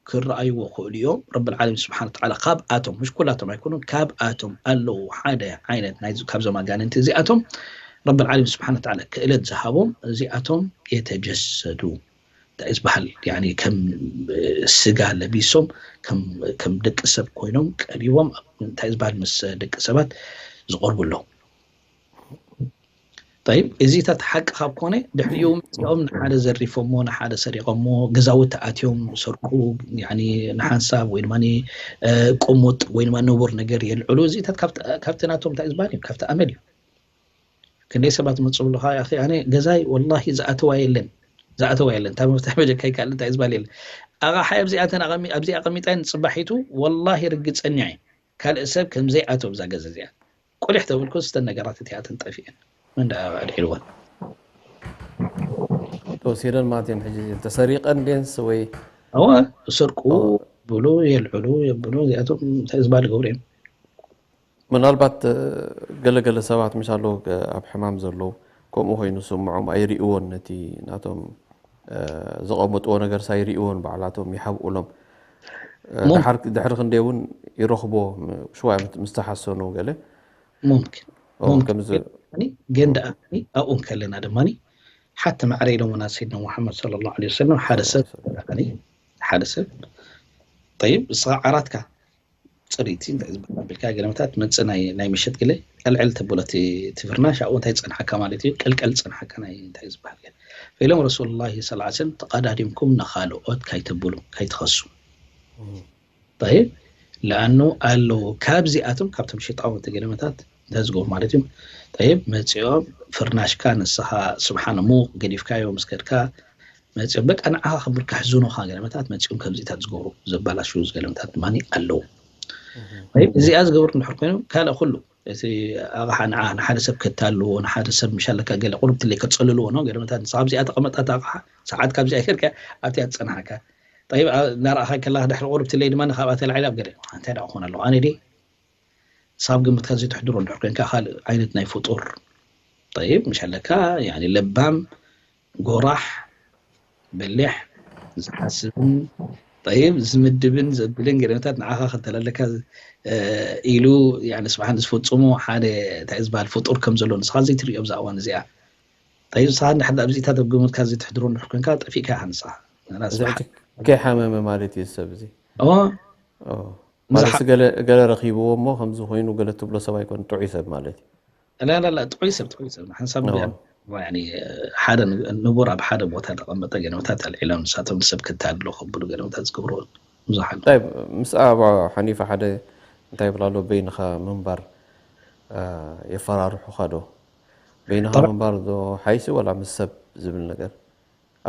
ክረኣይዎ ክእሉ እዮም رب العالمين سبحانه وتعالى ካብኣቶም مش ኩላቶም ኣይኮኑን ካብኣቶም ኣለዉ ሓደ ዓይነት ናይ ካብዞም ኣጋንንቲ እዚኣቶም رب العالمين سبحانه وتعالى ክእለት ዝሃቦም እዚኣቶም የተጀሰዱ እንታይ ዝበሃል يعني ከም ስጋ ለቢሶም ከም ደቂ ሰብ ኮይኖም ቀሪቦም እንታይ ዝበሃል ምስ ደቂ ሰባት ዝቐርቡ ኣለዉ طيب እዚታት ሓቂ ካብ ኮነ ድሕሪኡ መፂኦም ንሓደ ዘሪፎሞ ንሓደ ሰሪቆሞ ገዛውቲ ኣትዮም ሰርቁ ንሓንሳብ ወይ ድማ ቅሙጥ ወይ ድማ ንቡር ነገር የልዕሉ እዚታት ካብቲ ናቶም እንታይ ዝበሃል እዩ ካብቲ ኣመል እዩ ክንደይ ሰባት መፁ ብሉካ ያኺ ኣነ ገዛይ ወላሂ ዝኣተዋ የለን ዝኣተዋ የለን እታ መፍትሒ በጀካ ይካል እንታይ ዝበሃል የለን ኣቕሓይ ኣብዚኣተን ኣብዚ ኣቐሚጣይ ንፅባሒቱ ወላሂ ርግፀኛ እየ ካልእ ሰብ ከም ዘይኣትዎ ኣብዛ ገዛ እዚኣ ቁሊሕ ተብልኩ ስተን ነገራት እቲኣተን ጠፊአን መን ደኣ ኣድሒልወን ተወሲደን ማለት እየን ሕጂ ተሰሪቀን ድየንስ ወይ እወ ሰርቁ ብሉ የልዕሉ የብሉ እዚኣቶም እንታይ ዝበሃል ገብሩ እዮም ምናልባት ገለገለ ሰባት ምሽ ኣለዉ ኣብ ሕማም ዘለዉ ከምኡ ኮይኑ ስምዖም ኣይርእዎን ነቲ ናቶም ዘቐመጥዎ ነገርስ ኣይርእዎን ባዕላቶም ይሓብኡሎም ድሓር ድሕሪ ክንደይ እውን ይረኽቦ ሽዋ ምስ ተሓሰኑ ገለ ሙምኪን ሙምኪን ግን ደኣ ኣብኡ እንከለና ድማ ሓቲ ማዕረ ኢሎምና ሰይድና ሙሓመድ ሰለላሁ ዐለይሂ ወሰለም ሓደ ሰብ ሓደ ሰብ ጠይብ እስኻ ዓራትካ ፅሪቲ እንታይ ዝበሃል ኣቢልካ ገለመታት መፅእ ናይ ናይ ምሸት ገለ ቀልዕል ተብሎ እቲ ፍርናሽ ኣብኡ እንታይ ፀንሓካ ማለት እዩ ቀልቀል ፀንሓካ ናይ እንታይ ዝበሃል ገለ ኢሎም ረሱሉላሂ ሰለላሁ ዐለይሂ ወሰለም ተቐዳዲምኩም ንኻልኦት ካይተብሉ ካይትኸሱ ጠይብ ለኣኑ ኣለዉ ካብዚኣቶም ካብቶም ሸይጣውንቲ ገለመታት እንታይ ዝገብሩ ማለት እዩ ጠይብ መፂኦም ፍርናሽካ ንስኻ ስብሓን ሙቕ ገዲፍካዮ ምስ ከድካ መፂኦም በቃ ንዓኻ ክብል ከሕዝኑኻ ገለመታት መፂኦም ከምዚታት ዝገብሩ ዘባላሽዉ ገለመታት ድማ ኣለዉ እዚኣ ዝገብሩ እንድሕር ኮይኑ ካልእ ኩሉ እቲ ኣቕሓ ንዓ ንሓደ ሰብ ከታልዎ ንሓደ ሰብ ምሻለካ ገለ ቁርብትለይ ከፀልልዎ ነው ገለመታት ንስኻ ኣብዚኣ ተቐመጣት ኣቕሓ ሰዓት ካብዚኣ ከድካ ኣብቲኣ ትፀንሓካ ጠይብ እናረኣኻ ከለኻ ድሕሪ ቁርብትለይ ድማ ንካብኣ ተላዒላ ኣብ ገለ እንታይ ደኣ ክኾን ኣለዎ ኣነ ድየ ሳብ ግምትካ ዘይትሕድሮ እንድሕር ኮይንካ ካልእ ዓይነት ናይ ፍጡር ጠይብ ምሻለካ ያኒ ለባም ጎራሕ በሊሕ ዝሓስብን ጠይብ ዝምድብን ዘብልን ገለመታት ንዓኻ ከተለለካ ኢሉ ስብሓን ዝፈፅሞ ሓደ እንታይ ዝበሃል ፍጡር ከም ዘሎ ንስኻ ዘይትሪኦ ብዛ እዋን እዚኣ ጠይብ ንስኻ እንድሕር ኣብዚታት ኣብ ግምትካ ዘይትሕድሮ እንድሕር ኮይንካ ጠፊእካ ኢኻ ንስኻ ከይሓመመ ማለት እዩ ሰብ እዚ ማለት ገለ ረኺብዎ እሞ ከምዚ ኮይኑ ገለ ትብሎ ሰብ ኣይኮን ጥዑይ ሰብ ማለት እዩ ላላላ ጥዑይ ሰብ ጥዑይ ሰብ ሓንሳብ ሓደ ንቡር ኣብ ሓደ ቦታ ተቐመጠ ገለመታት ኣልዒሎም ንሳቶም ንሰብ ክታድሎ ከብሉ ገለመታት ዝገብሩ ብዙሓት ምስ ኣባ ሓኒፋ ሓደ እንታይ ይብላ ኣሎ በይንኻ ምንባር የፈራርሑኻ ዶ በይንኻ ምንባር ዶ ሓይሲ ወላ ምስ ሰብ ዝብል ነገር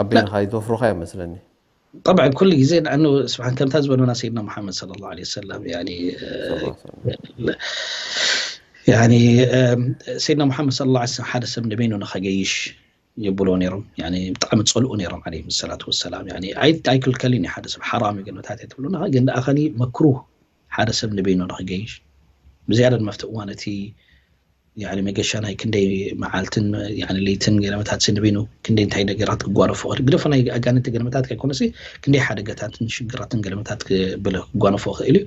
ኣብ በይንኻ ይዘፍሩኻ እዮም መስለኒ طبعا ኩሉ ግዜ ንኣኑ ስብሓን ከምታ ዝበሉና ሰይድና ሙሓመድ صلى الله عليه وسلم يعني يعني ሰይድና ሙሓመድ صلى الله عليه وسلم ሓደ ሰብ ንበይኑ ንኸገይሽ ይብሎ ነይሮም ብጣዕሚ ፀልኡ ነይሮም عليه الصلاة والسلام ኣይክልከልን እዩ ሓደ ሰብ ሓራም እዩ ገለታት ኣይትብሉና ግን ደኣ ከኒ መክሩህ ሓደ ሰብ ንበይኑ ንኸገይሽ ብዝያዳ ድማ ኣብቲ እዋን እቲ يعني መገሻ ናይ ክንደይ መዓልትን يعني ለይትን ገለመታት ንበይኑ ክንደይ እንታይ ነገራት ክጓነፎ ክእል ግደፎ ናይ ኣጋንንቲ ገለመታት ከይኮነሲ ክንደይ ሓደጋታትን ሽግራትን ገለመታት ክብል ክጓነፎ ክእል እዩ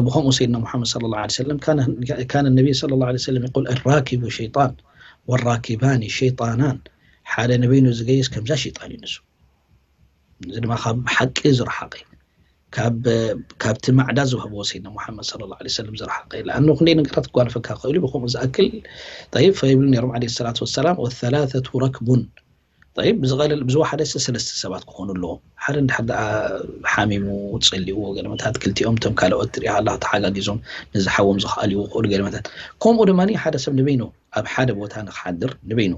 ብኸምኡ ሰይድና ሙሓመድ صلى الله عليه وسلم كان النبي صلى الله عليه وسلم يقول الراكب شيطان والراكبان شيطانان ሓደ ንበይኑ ዝገይስ ከምዛ ሸይጣን እዩ ንሱ እዚ ድማ ካብ ሓቂ ዝረሓቀ ካብቲ ማዕዳ ዝወሃብዎ ሰይድና ሙሓመድ صلى الله عليه وسلم ዝረሓቀ ለኣኑ ክንደይ ነገራት ክጓነፈካ ክኽእል እዩ ብከምኡ ዝኣክል طيب ፈይብሉ ነይሮም عليه الصلاة والسلام والثلاثة ركب طيب ብዝቐለል ብዝወሓደ ሰለስተ ሰባት ክኾኑ ኣለዎም ሓደ እንድሕር ደኣ ሓሚሙ ፀሊእዎ ገለመታት ክልቲኦም እቶም ካልኦት ትሪኣ ኣለኻ ተሓጋጊዞም ነዚ ሓዎም ዝኽኣልዎ ክኽእሉ ገለመታት ከምኡ ድማ ሓደ ሰብ ንበይኑ ኣብ ሓደ ቦታ ንክሓድር ንበይኑ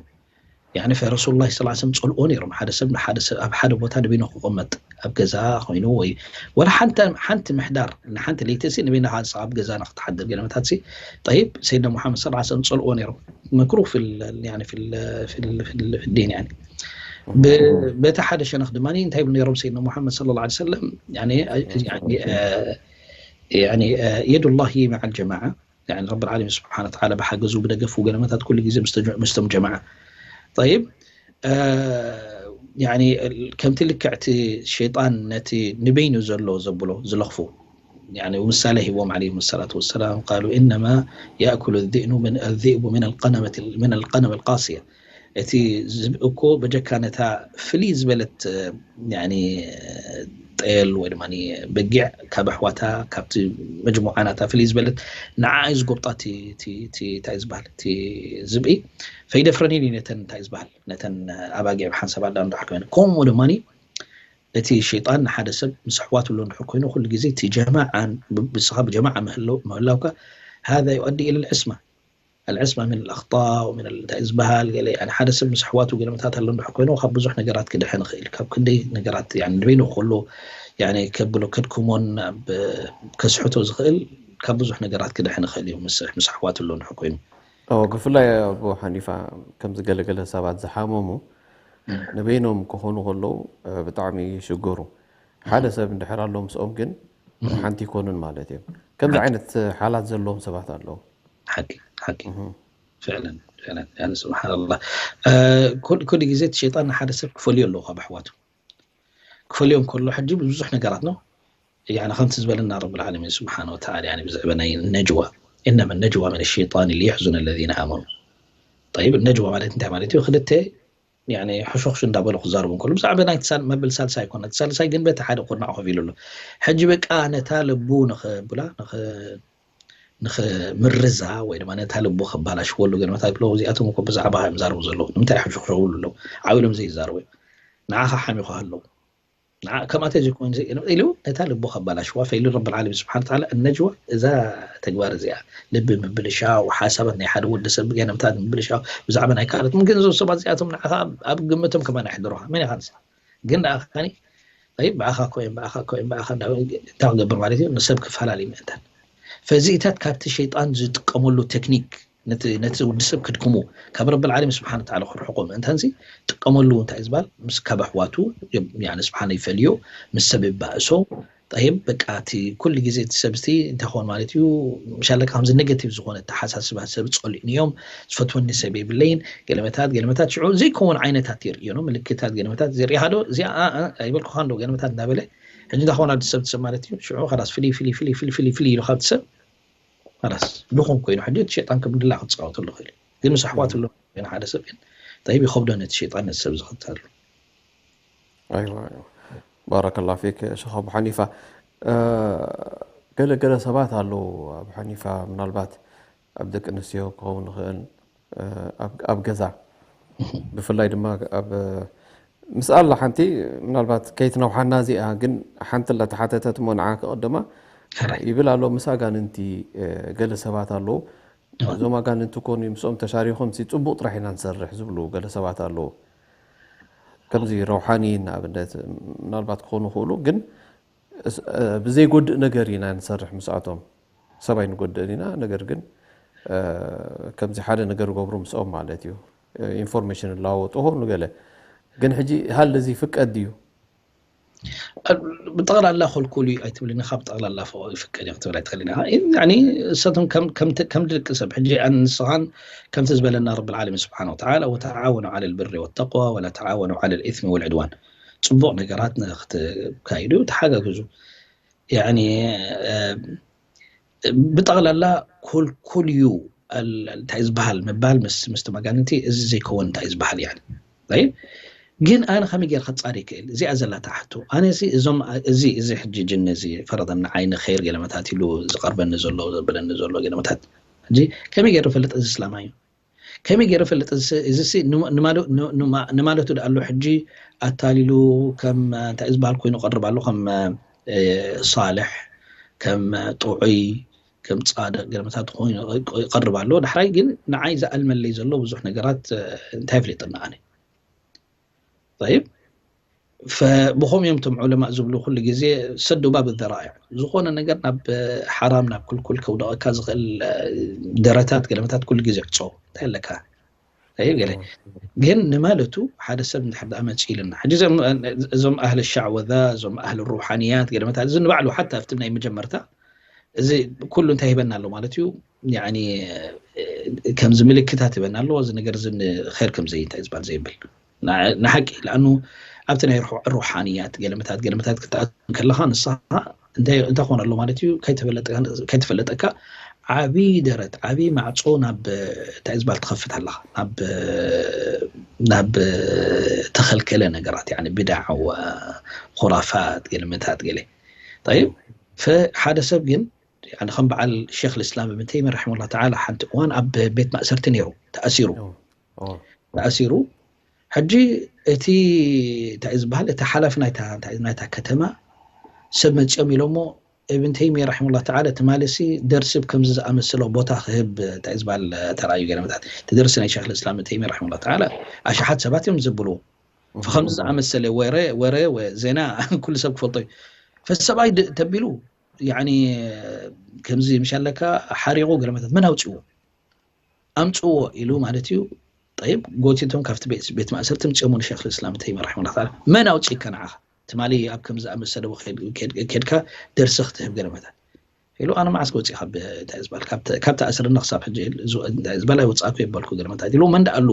يعني فرسول الله صلى الله عليه وسلم ጸልኦ ነይሮም ሓደ ሰብ ንሓደ ሰብ ኣብ ሓደ ቦታ ንበይኑ ክቕመጥ ኣብ ገዛ ኮይኑ ወይ ወላ ሓንቲ ሓንቲ ምሕዳር ንሓንቲ ለይቲ ሲ ንበይንኻ ንስኻ ኣብ ገዛ ንክትሓድር ገለመታት ሲ طيب سيدنا محمد صلى الله عليه وسلم ጸልኦ ነይሮም مكروه في ال يعني في ال في ال في, ال في الدين يعني በቲ ሓደ ሸነኽ ድማ እንታይ ይብሉ ነይሮም سيدنا محمد صلى الله عليه وسلم يعني يعني يد الله مع الجماعة يعني رب العالمين سبحانه وتعالى ብሓገዙ ብደገፉ ገለመታት ኩሉ ግዜ ምስቶም ጀማዓ طيب يعني ከምቲ ልክዕቲ ሸይጣን ነቲ ንበይኑ ዘሎ ዘብሎ ዝለኽፉ يعني ምሳሌ ሂቦም عليهم الصلاة والسلام قالوا إنما يأكل الذئب من الذئب من القنمة من القنم القاسية እቲ ዝብኢ እኮ በጀካ ነታ ፍልይ ዝበለት يعني ጤል ወይ ድማ በጊዕ ካብ ኣሕዋታ ካብቲ መጅሙዓ ናታ ፍልይ ዝበለት ንዓ እዩ ዝጎብጣ እንታይ ዝበሃል እቲ ዝብኢ ፈይደፍረኒን እዩ ነተን እንታይ ዝበሃል ነተን ኣባጊዕ ብሓንሳብ ኣዳ እንድሕር ኮይነ ከምኡ ድማ እቲ ሸይጣን ንሓደ ሰብ ምስ ኣሕዋቱ ኣሎ እንድሕር ኮይኑ ኩሉ ግዜ እቲ ጀማዓን ብስኻ ብጀማዓ ምህላውካ هذا يؤدي إلى العصمة العصمة من الأخطاء ومن እንታይ ዝበሃል ገለ يعني ሓደ ሰብ ምስ ኣሕዋቱ ገለመታት ኣሎ እንድሕር ኮይኑ ካብ ብዙሕ ነገራት ክድሕን ይኽእል ካብ ክንደይ ነገራት يعني ንበይኑ ከሎ يعني ከብሎ ከድክሞን ከስሕቶ ዝኽእል ካብ ብዙሕ ነገራት ክድሕን ይኽእል እዩ ምስ ኣሕዋቱ ኣሎ እንድሕር ኮይኑ ብፍላይ ኣቦ ሓኒፋ ከምዚ ገለገለ ሰባት ዝሓመሙ ንበይኖም ክኾኑ ከለዉ ብጣዕሚ ይሽገሩ ሓደ ሰብ እንድሕር ኣሎ ምስኦም ግን ሓንቲ ይኮኑን ማለት እዮም ከምዚ ዓይነት ሓላት ዘለዎም ሰባት ኣለዉ ሓቂ ሓቂ ፍዕለን ፍዕለን ያኒ ስብሓንላ ኩሉ ግዜ እቲ ሸይጣን ንሓደ ሰብ ክፈልዮ ኣለዎ ካብ ኣሕዋቱ ክፈልዮም ከሎ ሕጂ ብዙሕ ነገራት ነው يعني ከምቲ ዝበለና ረብ العالمين سبحانه وتعالى يعني ብዛዕባ ናይ ነጅዋ إنما النجوى من الشيطان ليحزن الذين آمنوا طيب ነጅዋ ማለት እንታይ ማለት እዩ ክልተ يعني ሕሹኽሹ እንዳበሉ ክዛረቡ እንከሉ ብዛዕባ ናይ መብል ሳልሳይ ይኮነ ሳልሳይ ግን በቲ ሓደ ኩርናዕ ኮፍ ኢሉ ኣሎ ሕጂ በቃ ነታ ልቡ ንኽብላ ንኽምርዛ ወይ ድማ ነታ ልቡ ከባላሽወሉ ገለመታት ብለው እዚኣቶም እኮ ብዛዕባ እዮም ዛረቡ ዘለዉ ንምንታይ ሕሹኽሹ ብሉ ኣለዉ ዓብሎም ዘይዛረቡ እዮም ንዓኻ ሓሚኻ ኣለዉ ከምኣ ተዘይኮይኑ ኢሉ ነታ ልቡ ከባላሽዋ ፈኢሉ ረብል ዓለሚን ስብሓን ተዓላ እነጅዋ እዛ ተግባር እዚኣ ልቢ ምብልሻው ሓሳባት ናይ ሓደ ወዲ ሰብ ገነምታት ምብልሻው ብዛዕባ ናይ ካልኦት ግን እዞም ሰባት እዚኣቶም ንዓኻ ኣብ ግምቶም ከማን ኣሕድሮኻ መን ኢኻ ንስኻ ግን ደኣ ከኒ ይ ብኣኻ ኮይን ብኣኻ ኮይን ብኣኻ እንታይ ክገብር ማለት እዩ ንሰብ ክፈላለዩ ምእንታን ፈዚእታት ካብቲ ሸይጣን ዝጥቀመሉ ቴክኒክ ነቲ ወዲ ሰብ ክድክሙ ካብ ረብል ዓለሚን ስብሓን ተዓላ ክርሕቆ ምእንታን ጥቀመሉ እንታይ ዝበሃል ምስ ካብ ኣሕዋቱ ስብሓን ይፈልዮ ምስ ሰብ ይባእሶ ጠይብ በቃ እቲ ኩሉ ግዜ እቲ ሰብ እቲ እንታይ ክኾን ማለት እዩ ምሻለካ ከምዚ ኔጋቲቭ ዝኾነ ተሓሳስባ ሰብ ፀሊእንዮም ዝፈትወኒ ሰብ የብለይን ገለመታት ገለመታት ሽዑ ዘይከውን ዓይነታት የርእዮ ምልክታት ገለመታት ዘርእኻ ዶ እዚኣ ኣይበልኩኻ ዶ ገለመታት እንዳበለ ሕጂ እንታይ ክኾን ኣዲ ሰብ ትሰብ ማለት እዩ ሽዑ ላስ ፍልይ ፍልይ ፍልይ ፍልይ ፍልይ ፍልይ ኢሉ ካብቲ ሰብ ላስ ድኹም ኮይኑ ሕጂ እቲ ሸይጣን ከም ድላ ክፃወተሉ ክእል ግን ምስ ኣሕዋት ኣሎ ኮይኑ ሓደ ሰብ ግን ጠይብ ይኸብዶ ነቲ ሸይጣን ነቲ ሰብ ዝኸተሉ ባረከላ ፊክ ሸኽ ኣቡ ሓኒፋ ገለ ገለ ሰባት ኣለዉ ኣብ ሓኒፋ ምናልባት ኣብ ደቂ ኣንስትዮ ክኸውን ይኽእል ኣብ ገዛ ብፍላይ ድማ ኣብ ምስ ኣላ ሓንቲ ምናልባት ከይትነውሓና እዚኣ ግን ሓንቲ ለተሓተተት እሞ ንዓ ክቐደማ ይብል ኣሎ ምስ ኣጋንንቲ ገለ ሰባት ኣለዉ እዞም ኣጋንንቲ ኮኑ ምስኦም ተሻሪኹም ሲ ፅቡቅ ጥራሕ ኢና ንሰርሕ ዝብሉ ገለ ሰባት ኣለዉ ከምዚ ረውሓኒ ንኣብነት ምናልባት ክኾኑ ይኽእሉ ግን ብዘይጎድእ ነገር ኢና ንሰርሕ ምስኣቶም ሰብ ኣይንጎድእን ኢና ነገር ግን ከምዚ ሓደ ነገር ገብሩ ምስኦም ማለት እዩ ኢንፎርሜሽን ላወጡ ሆኑ ገለ ግን ሕጂ ሃል እዚ ፍቀድ ድዩ ብጠቕላላ ኮልኮል እዩ ኣይትብልን ኢኻ ብጠቕላላ ይፍቀድ እዩ ክትብል ኣይትኽእልን ኢኻ እሳቶም ከም ደቂ ሰብ ሕጂ ኣንስኻን ከምቲ ዝበለና ረብ العالمين سبحانه وتعالى وتعاونوا على البر والتقوى ولا تعاونوا على الإثم والعدوان ፅቡቕ ነገራት ንክትካይዱ ተሓጋግዙ ብጠቕላላ ኮልኮል እዩ እንታይ ዝበሃል ምባል ምስ ምስቲ መጋንንቲ እዚ ዘይከውን እንታይ ዝበሃል ያ ግን ኣነ ከመይ ገይር ከፃሪ ይክእል እዚኣ ዘላ ትሓቱ ኣነ እዚ እዞም እዚ እዚ ሕጂ ጅን እዚ ፈረደና ዓይኒ ኸይር ገለመታት ኢሉ ዝቀርበኒ ዘሎ ዘብለኒ ዘሎ ገለመታት ሕጂ ከመይ ገይር ፈልጥ እዚ ስላማ እዩ ከመይ ገይር ፈልጥ እዚ ንማለቱ ዳኣሎ ሕጂ ኣታሊሉ ከም እንታይ ዝበሃል ኮይኑ ቀርብ ኣሎ ከም ሳልሕ ከም ጥዑይ ከም ፃድቅ ገለመታት ኮይኑ ይቀርብ ኣሎ ዳሕራይ ግን ንዓይ ዝኣልመለይ ዘሎ ብዙሕ ነገራት እንታይ ፍሊጥና ኣነ طيب ብኸም እዮም ቶም ዑለማእ ዝብሉ ኩሉ ግዜ ሰዱ ባብ ዘራእዕ ዝኾነ ነገር ናብ ሓራም ናብ ክልኩል ከውደቐካ ዝኽእል ደረታት ገለመታት ኩሉ ግዜ ዕፀው እንታይ ኣለካ ገለ ግን ንማለቱ ሓደ ሰብ እንድሕር ደኣ መፂኡ ኢልና ሕጂ እዞም ኣህል ሻዕወዛ እዞም ኣህል ሩሓንያት ገለመታት እዚ ንባዕሉ ሓታ ኣብቲ ናይ መጀመርታ እዚ ኩሉ እንታይ ሂበና ኣሎ ማለት እዩ ከምዚ ምልክታት ሂበና ኣለዎ እዚ ነገር እዚ ንር ከም ዘይ እንታይ ዝበሃል ዘይብል ንሓቂ ለኣኑ ኣብቲ ናይ ሩሓንያት ገለመታት ገለመታት ክትኣት ከለካ ንስኻ እንታይ ኮን ኣሎ ማለት እዩ ከይተፈለጠካ ዓብይ ደረት ዓብይ ማዕፆ ናብ እንታይ ዝበሃል ትኸፍት ኣለካ ናብ ናብ ተኸልከለ ነገራት ብዳዕ ኩራፋት ገለመታት ገለ طيب فሓደ ሰብ ግን ከም በዓል ሸክ ልእስላም እብን ተይሚ ረሒመላ ተዓላ ሓንቲ እዋን ኣብ ቤት ማእሰርቲ ነይሩ ተኣሲሩ ተኣሲሩ ሕጂ እቲ እንታይ ዝበሃል እቲ ሓላፊ ናይታ ከተማ ሰብ መፂኦም ኢሎሞ እብን ተይሚ ረሒመላ ተዓላ ትማሊ ሲ ደርሲ ከምዚ ዝኣመሰሎ ቦታ ክህብ እንታይ ዝበሃል ተራእዩ ገለመታት እቲ ደርሲ ናይ ሸክ ልእስላም ተይሚ ረሒመላ ተዓላ ኣሽሓት ሰባት እዮም ዝብልዎ ከምዚ ዝኣመሰለ ወረ ወረ ዜና ኩሉ ሰብ ክፈልጦ እዩ ፈሰብኣይ ተቢሉ ከምዚ ምሻለካ ሓሪቑ ገለመታት መን ኣውፅዎ ኣምፅዎ ኢሉ ማለት እዩ ጠይብ ጎቲቶም ካብቲ ቤት ማእሰርቲ ምፅኦሞ ንሸክ ልእስላም ተይሚ ረሒመላ ተዓላ መን ኣውፅካ ንዓኻ ትማሊ ኣብ ከም ዝኣመሰለ ከድካ ደርሲ ክትህብ ገለመታት ኢሉ ኣነ መዓስ ክወፅእ ካብ እንታይ ዝበሃል ካብ ተኣስርኒ ክሳብ ሕጂ እንታይ ዝበሃል ኣይወፃእኩ ይበልኩ ገለመታት ኢሉ መን ደኣሉ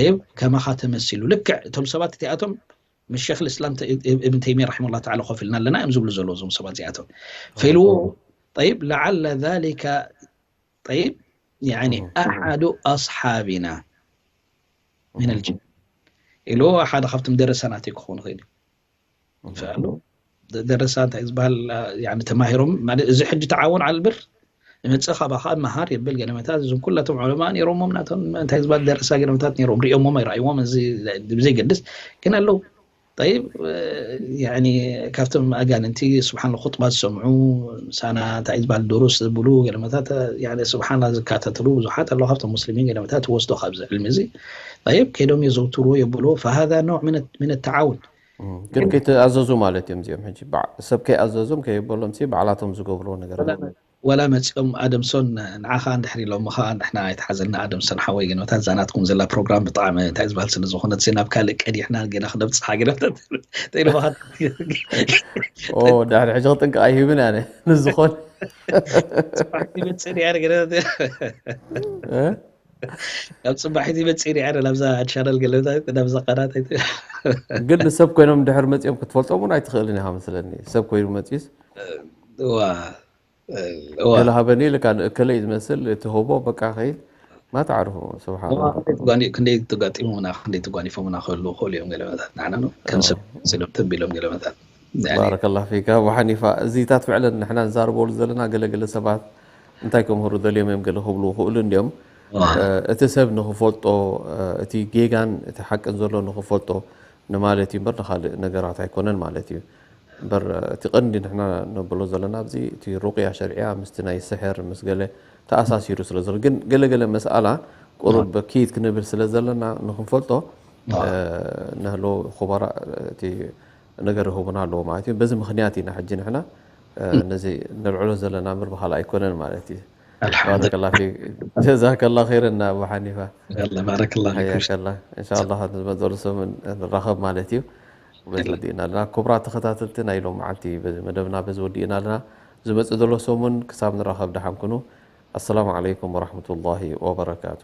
ይብ ከማኻ ተመሲሉ ልክዕ እቶም ሰባት እቲኣቶም ምስ ሸክ ልእስላም እብን ተይሚያ ረሒመሁላ ተዓላ ኮፍ ኢልና ኣለና እዮም ዝብሉ ዘለዉ እዞም ሰባት እዚኣቶም። ፈኢልዎ ጠይብ ለዓለ ዛሊከ ጠይብ ያኒ ኣሓዱ ኣስሓቢና ምን ልጅን ኢሉ ሓደ ካብቶም ደረሳናት ክኸውን ይኽእል እዩ። ፈሉ ደረሳ እንታይ ዝበሃል ተማሂሮም ማለት እዚ ሕጂ ተዓወን ዓልብር ንመፅእ ካባኻ መሃር የብል ገለመታት እዞም ኩላቶም ዑለማ ነይሮሞም ናቶም እንታይ ዝበሃል ደረሳ ገለመታት ነይሮም ሪኦሞም ኣይረእይዎም እዚ ብዘይገድስ ግን ኣለዉ طيب يعني ካብቶም ኣጋንንቲ ስብሓን ኹጥባ ዝሰምዑ ሳና እንታይ ዝበሃል ድሩስ ዝብሉ ገለመታት ስብሓን ዝካተትሉ ብዙሓት ኣለዉ ካብቶም ሙስሊሚን ገለመታት ወስዶ ካብዚ ዕልሚ እዚ طيب ከይዶም የዘውትርዎ የብልዎ فهذا نوع من من التعاون ግን ከይተኣዘዙ ማለት እዮም እዚኦም ሕጂ ሰብ ከይኣዘዞም ከየበሎም ሲ ባዕላቶም ዝገብርዎ ነገር ወላ መፂኦም ኣደምሶን ንዓኻ እንድሕር ኢሎምኻ ንሕና ኣይተሓዘልና ኣደምሶን ሓወይ ግን መታት ዛናትኩም ዘላ ፕሮግራም ብጣዕሚ እንታይ ዝበሃል ስለ ዝኾነት ሲ ናብ ካልእ ቀዲሕና ገለ ክነብፅሓ ገለ ተይልባኻ ዳሕሪ ሕጂ ክጥንቀቕ ኣይህብን ኣነ ንዝኾን ይመፅእ ያ ገለ ኣብ ፅባሒት ይመፅእ ያ ናብዛ ቻነል ገለ ናብዛ ቀናት ግን ንሰብ ኮይኖም ድሕር መፂኦም ክትፈልጦም እውን ኣይትኽእልን ኢኻ መስለኒ ሰብ ኮይኑ መፂስ ገለ ሃበኒ ኢልካ ንእከለ እዩ ዝመስል እቲ ሆቦ በቃ ከይድ ማተዓርፉ ስብሓን ክንደይ ተጋጢሙና ክንደይ ተጓኒፎምና ክህሉ ክእሉ እዮም ገለ መታት ንዓና ከም ሰብ ስሎም ተቢሎም ገለ መታት ባረከላ ፊካ ኣቡ ሓኒፋ እዚታት ፍዕለን ንሕና ንዛረበሉ ዘለና ገለገለ ሰባት እንታይ ከምህሩ ደልዮም እዮም ገለ ክብሉ ክእሉ እንዲዮም እቲ ሰብ ንክፈልጦ እቲ ጌጋን እቲ ሓቅን ዘሎ ንክፈልጦ ንማለት እዩ እምበር ንካልእ ነገራት ኣይኮነን ማለት እዩ እምበር እቲ ቀንዲ ንሕና ነብሎ ዘለና ኣብዚ እቲ ሩቅያ ሸርዕያ ምስቲ ናይ ስሕር ምስ ገለ ተኣሳሲሩ ስለ ዘሎ ግን ገለገለ መስኣላ ቁሩብ በኪት ክንብል ስለ ዘለና ንክንፈልጦ ነህሎ ኩበራ እቲ ነገር ይህቡና ኣለዎ ማለት እዩ በዚ ምክንያት ኢና ሕጂ ንሕና ነዚ ነልዕሎ ዘለና እምበር ብካልእ ኣይኮነን ማለት እዩ ባረከላ ፊክ ጀዛከላ ኸይረና ኣቡ ሓኒፋ ባረከላ ፊክ ሓያከላ እንሻላ ዝመፀሉ ሰሙን ንራኸብ ማለት እዩ በዚ ወዲእና ኣለና ክቡራት ተኸታተልቲ ናይ ሎም መዓልቲ በዚ መደብና በዚ ወዲእና ኣለና ዝመፅእ ዘሎ ሰሙን ክሳብ ንራኸብ ደሓን ኩኑ ኣሰላሙ ዓለይኩም ወራሕመቱላሂ ወበረካቱ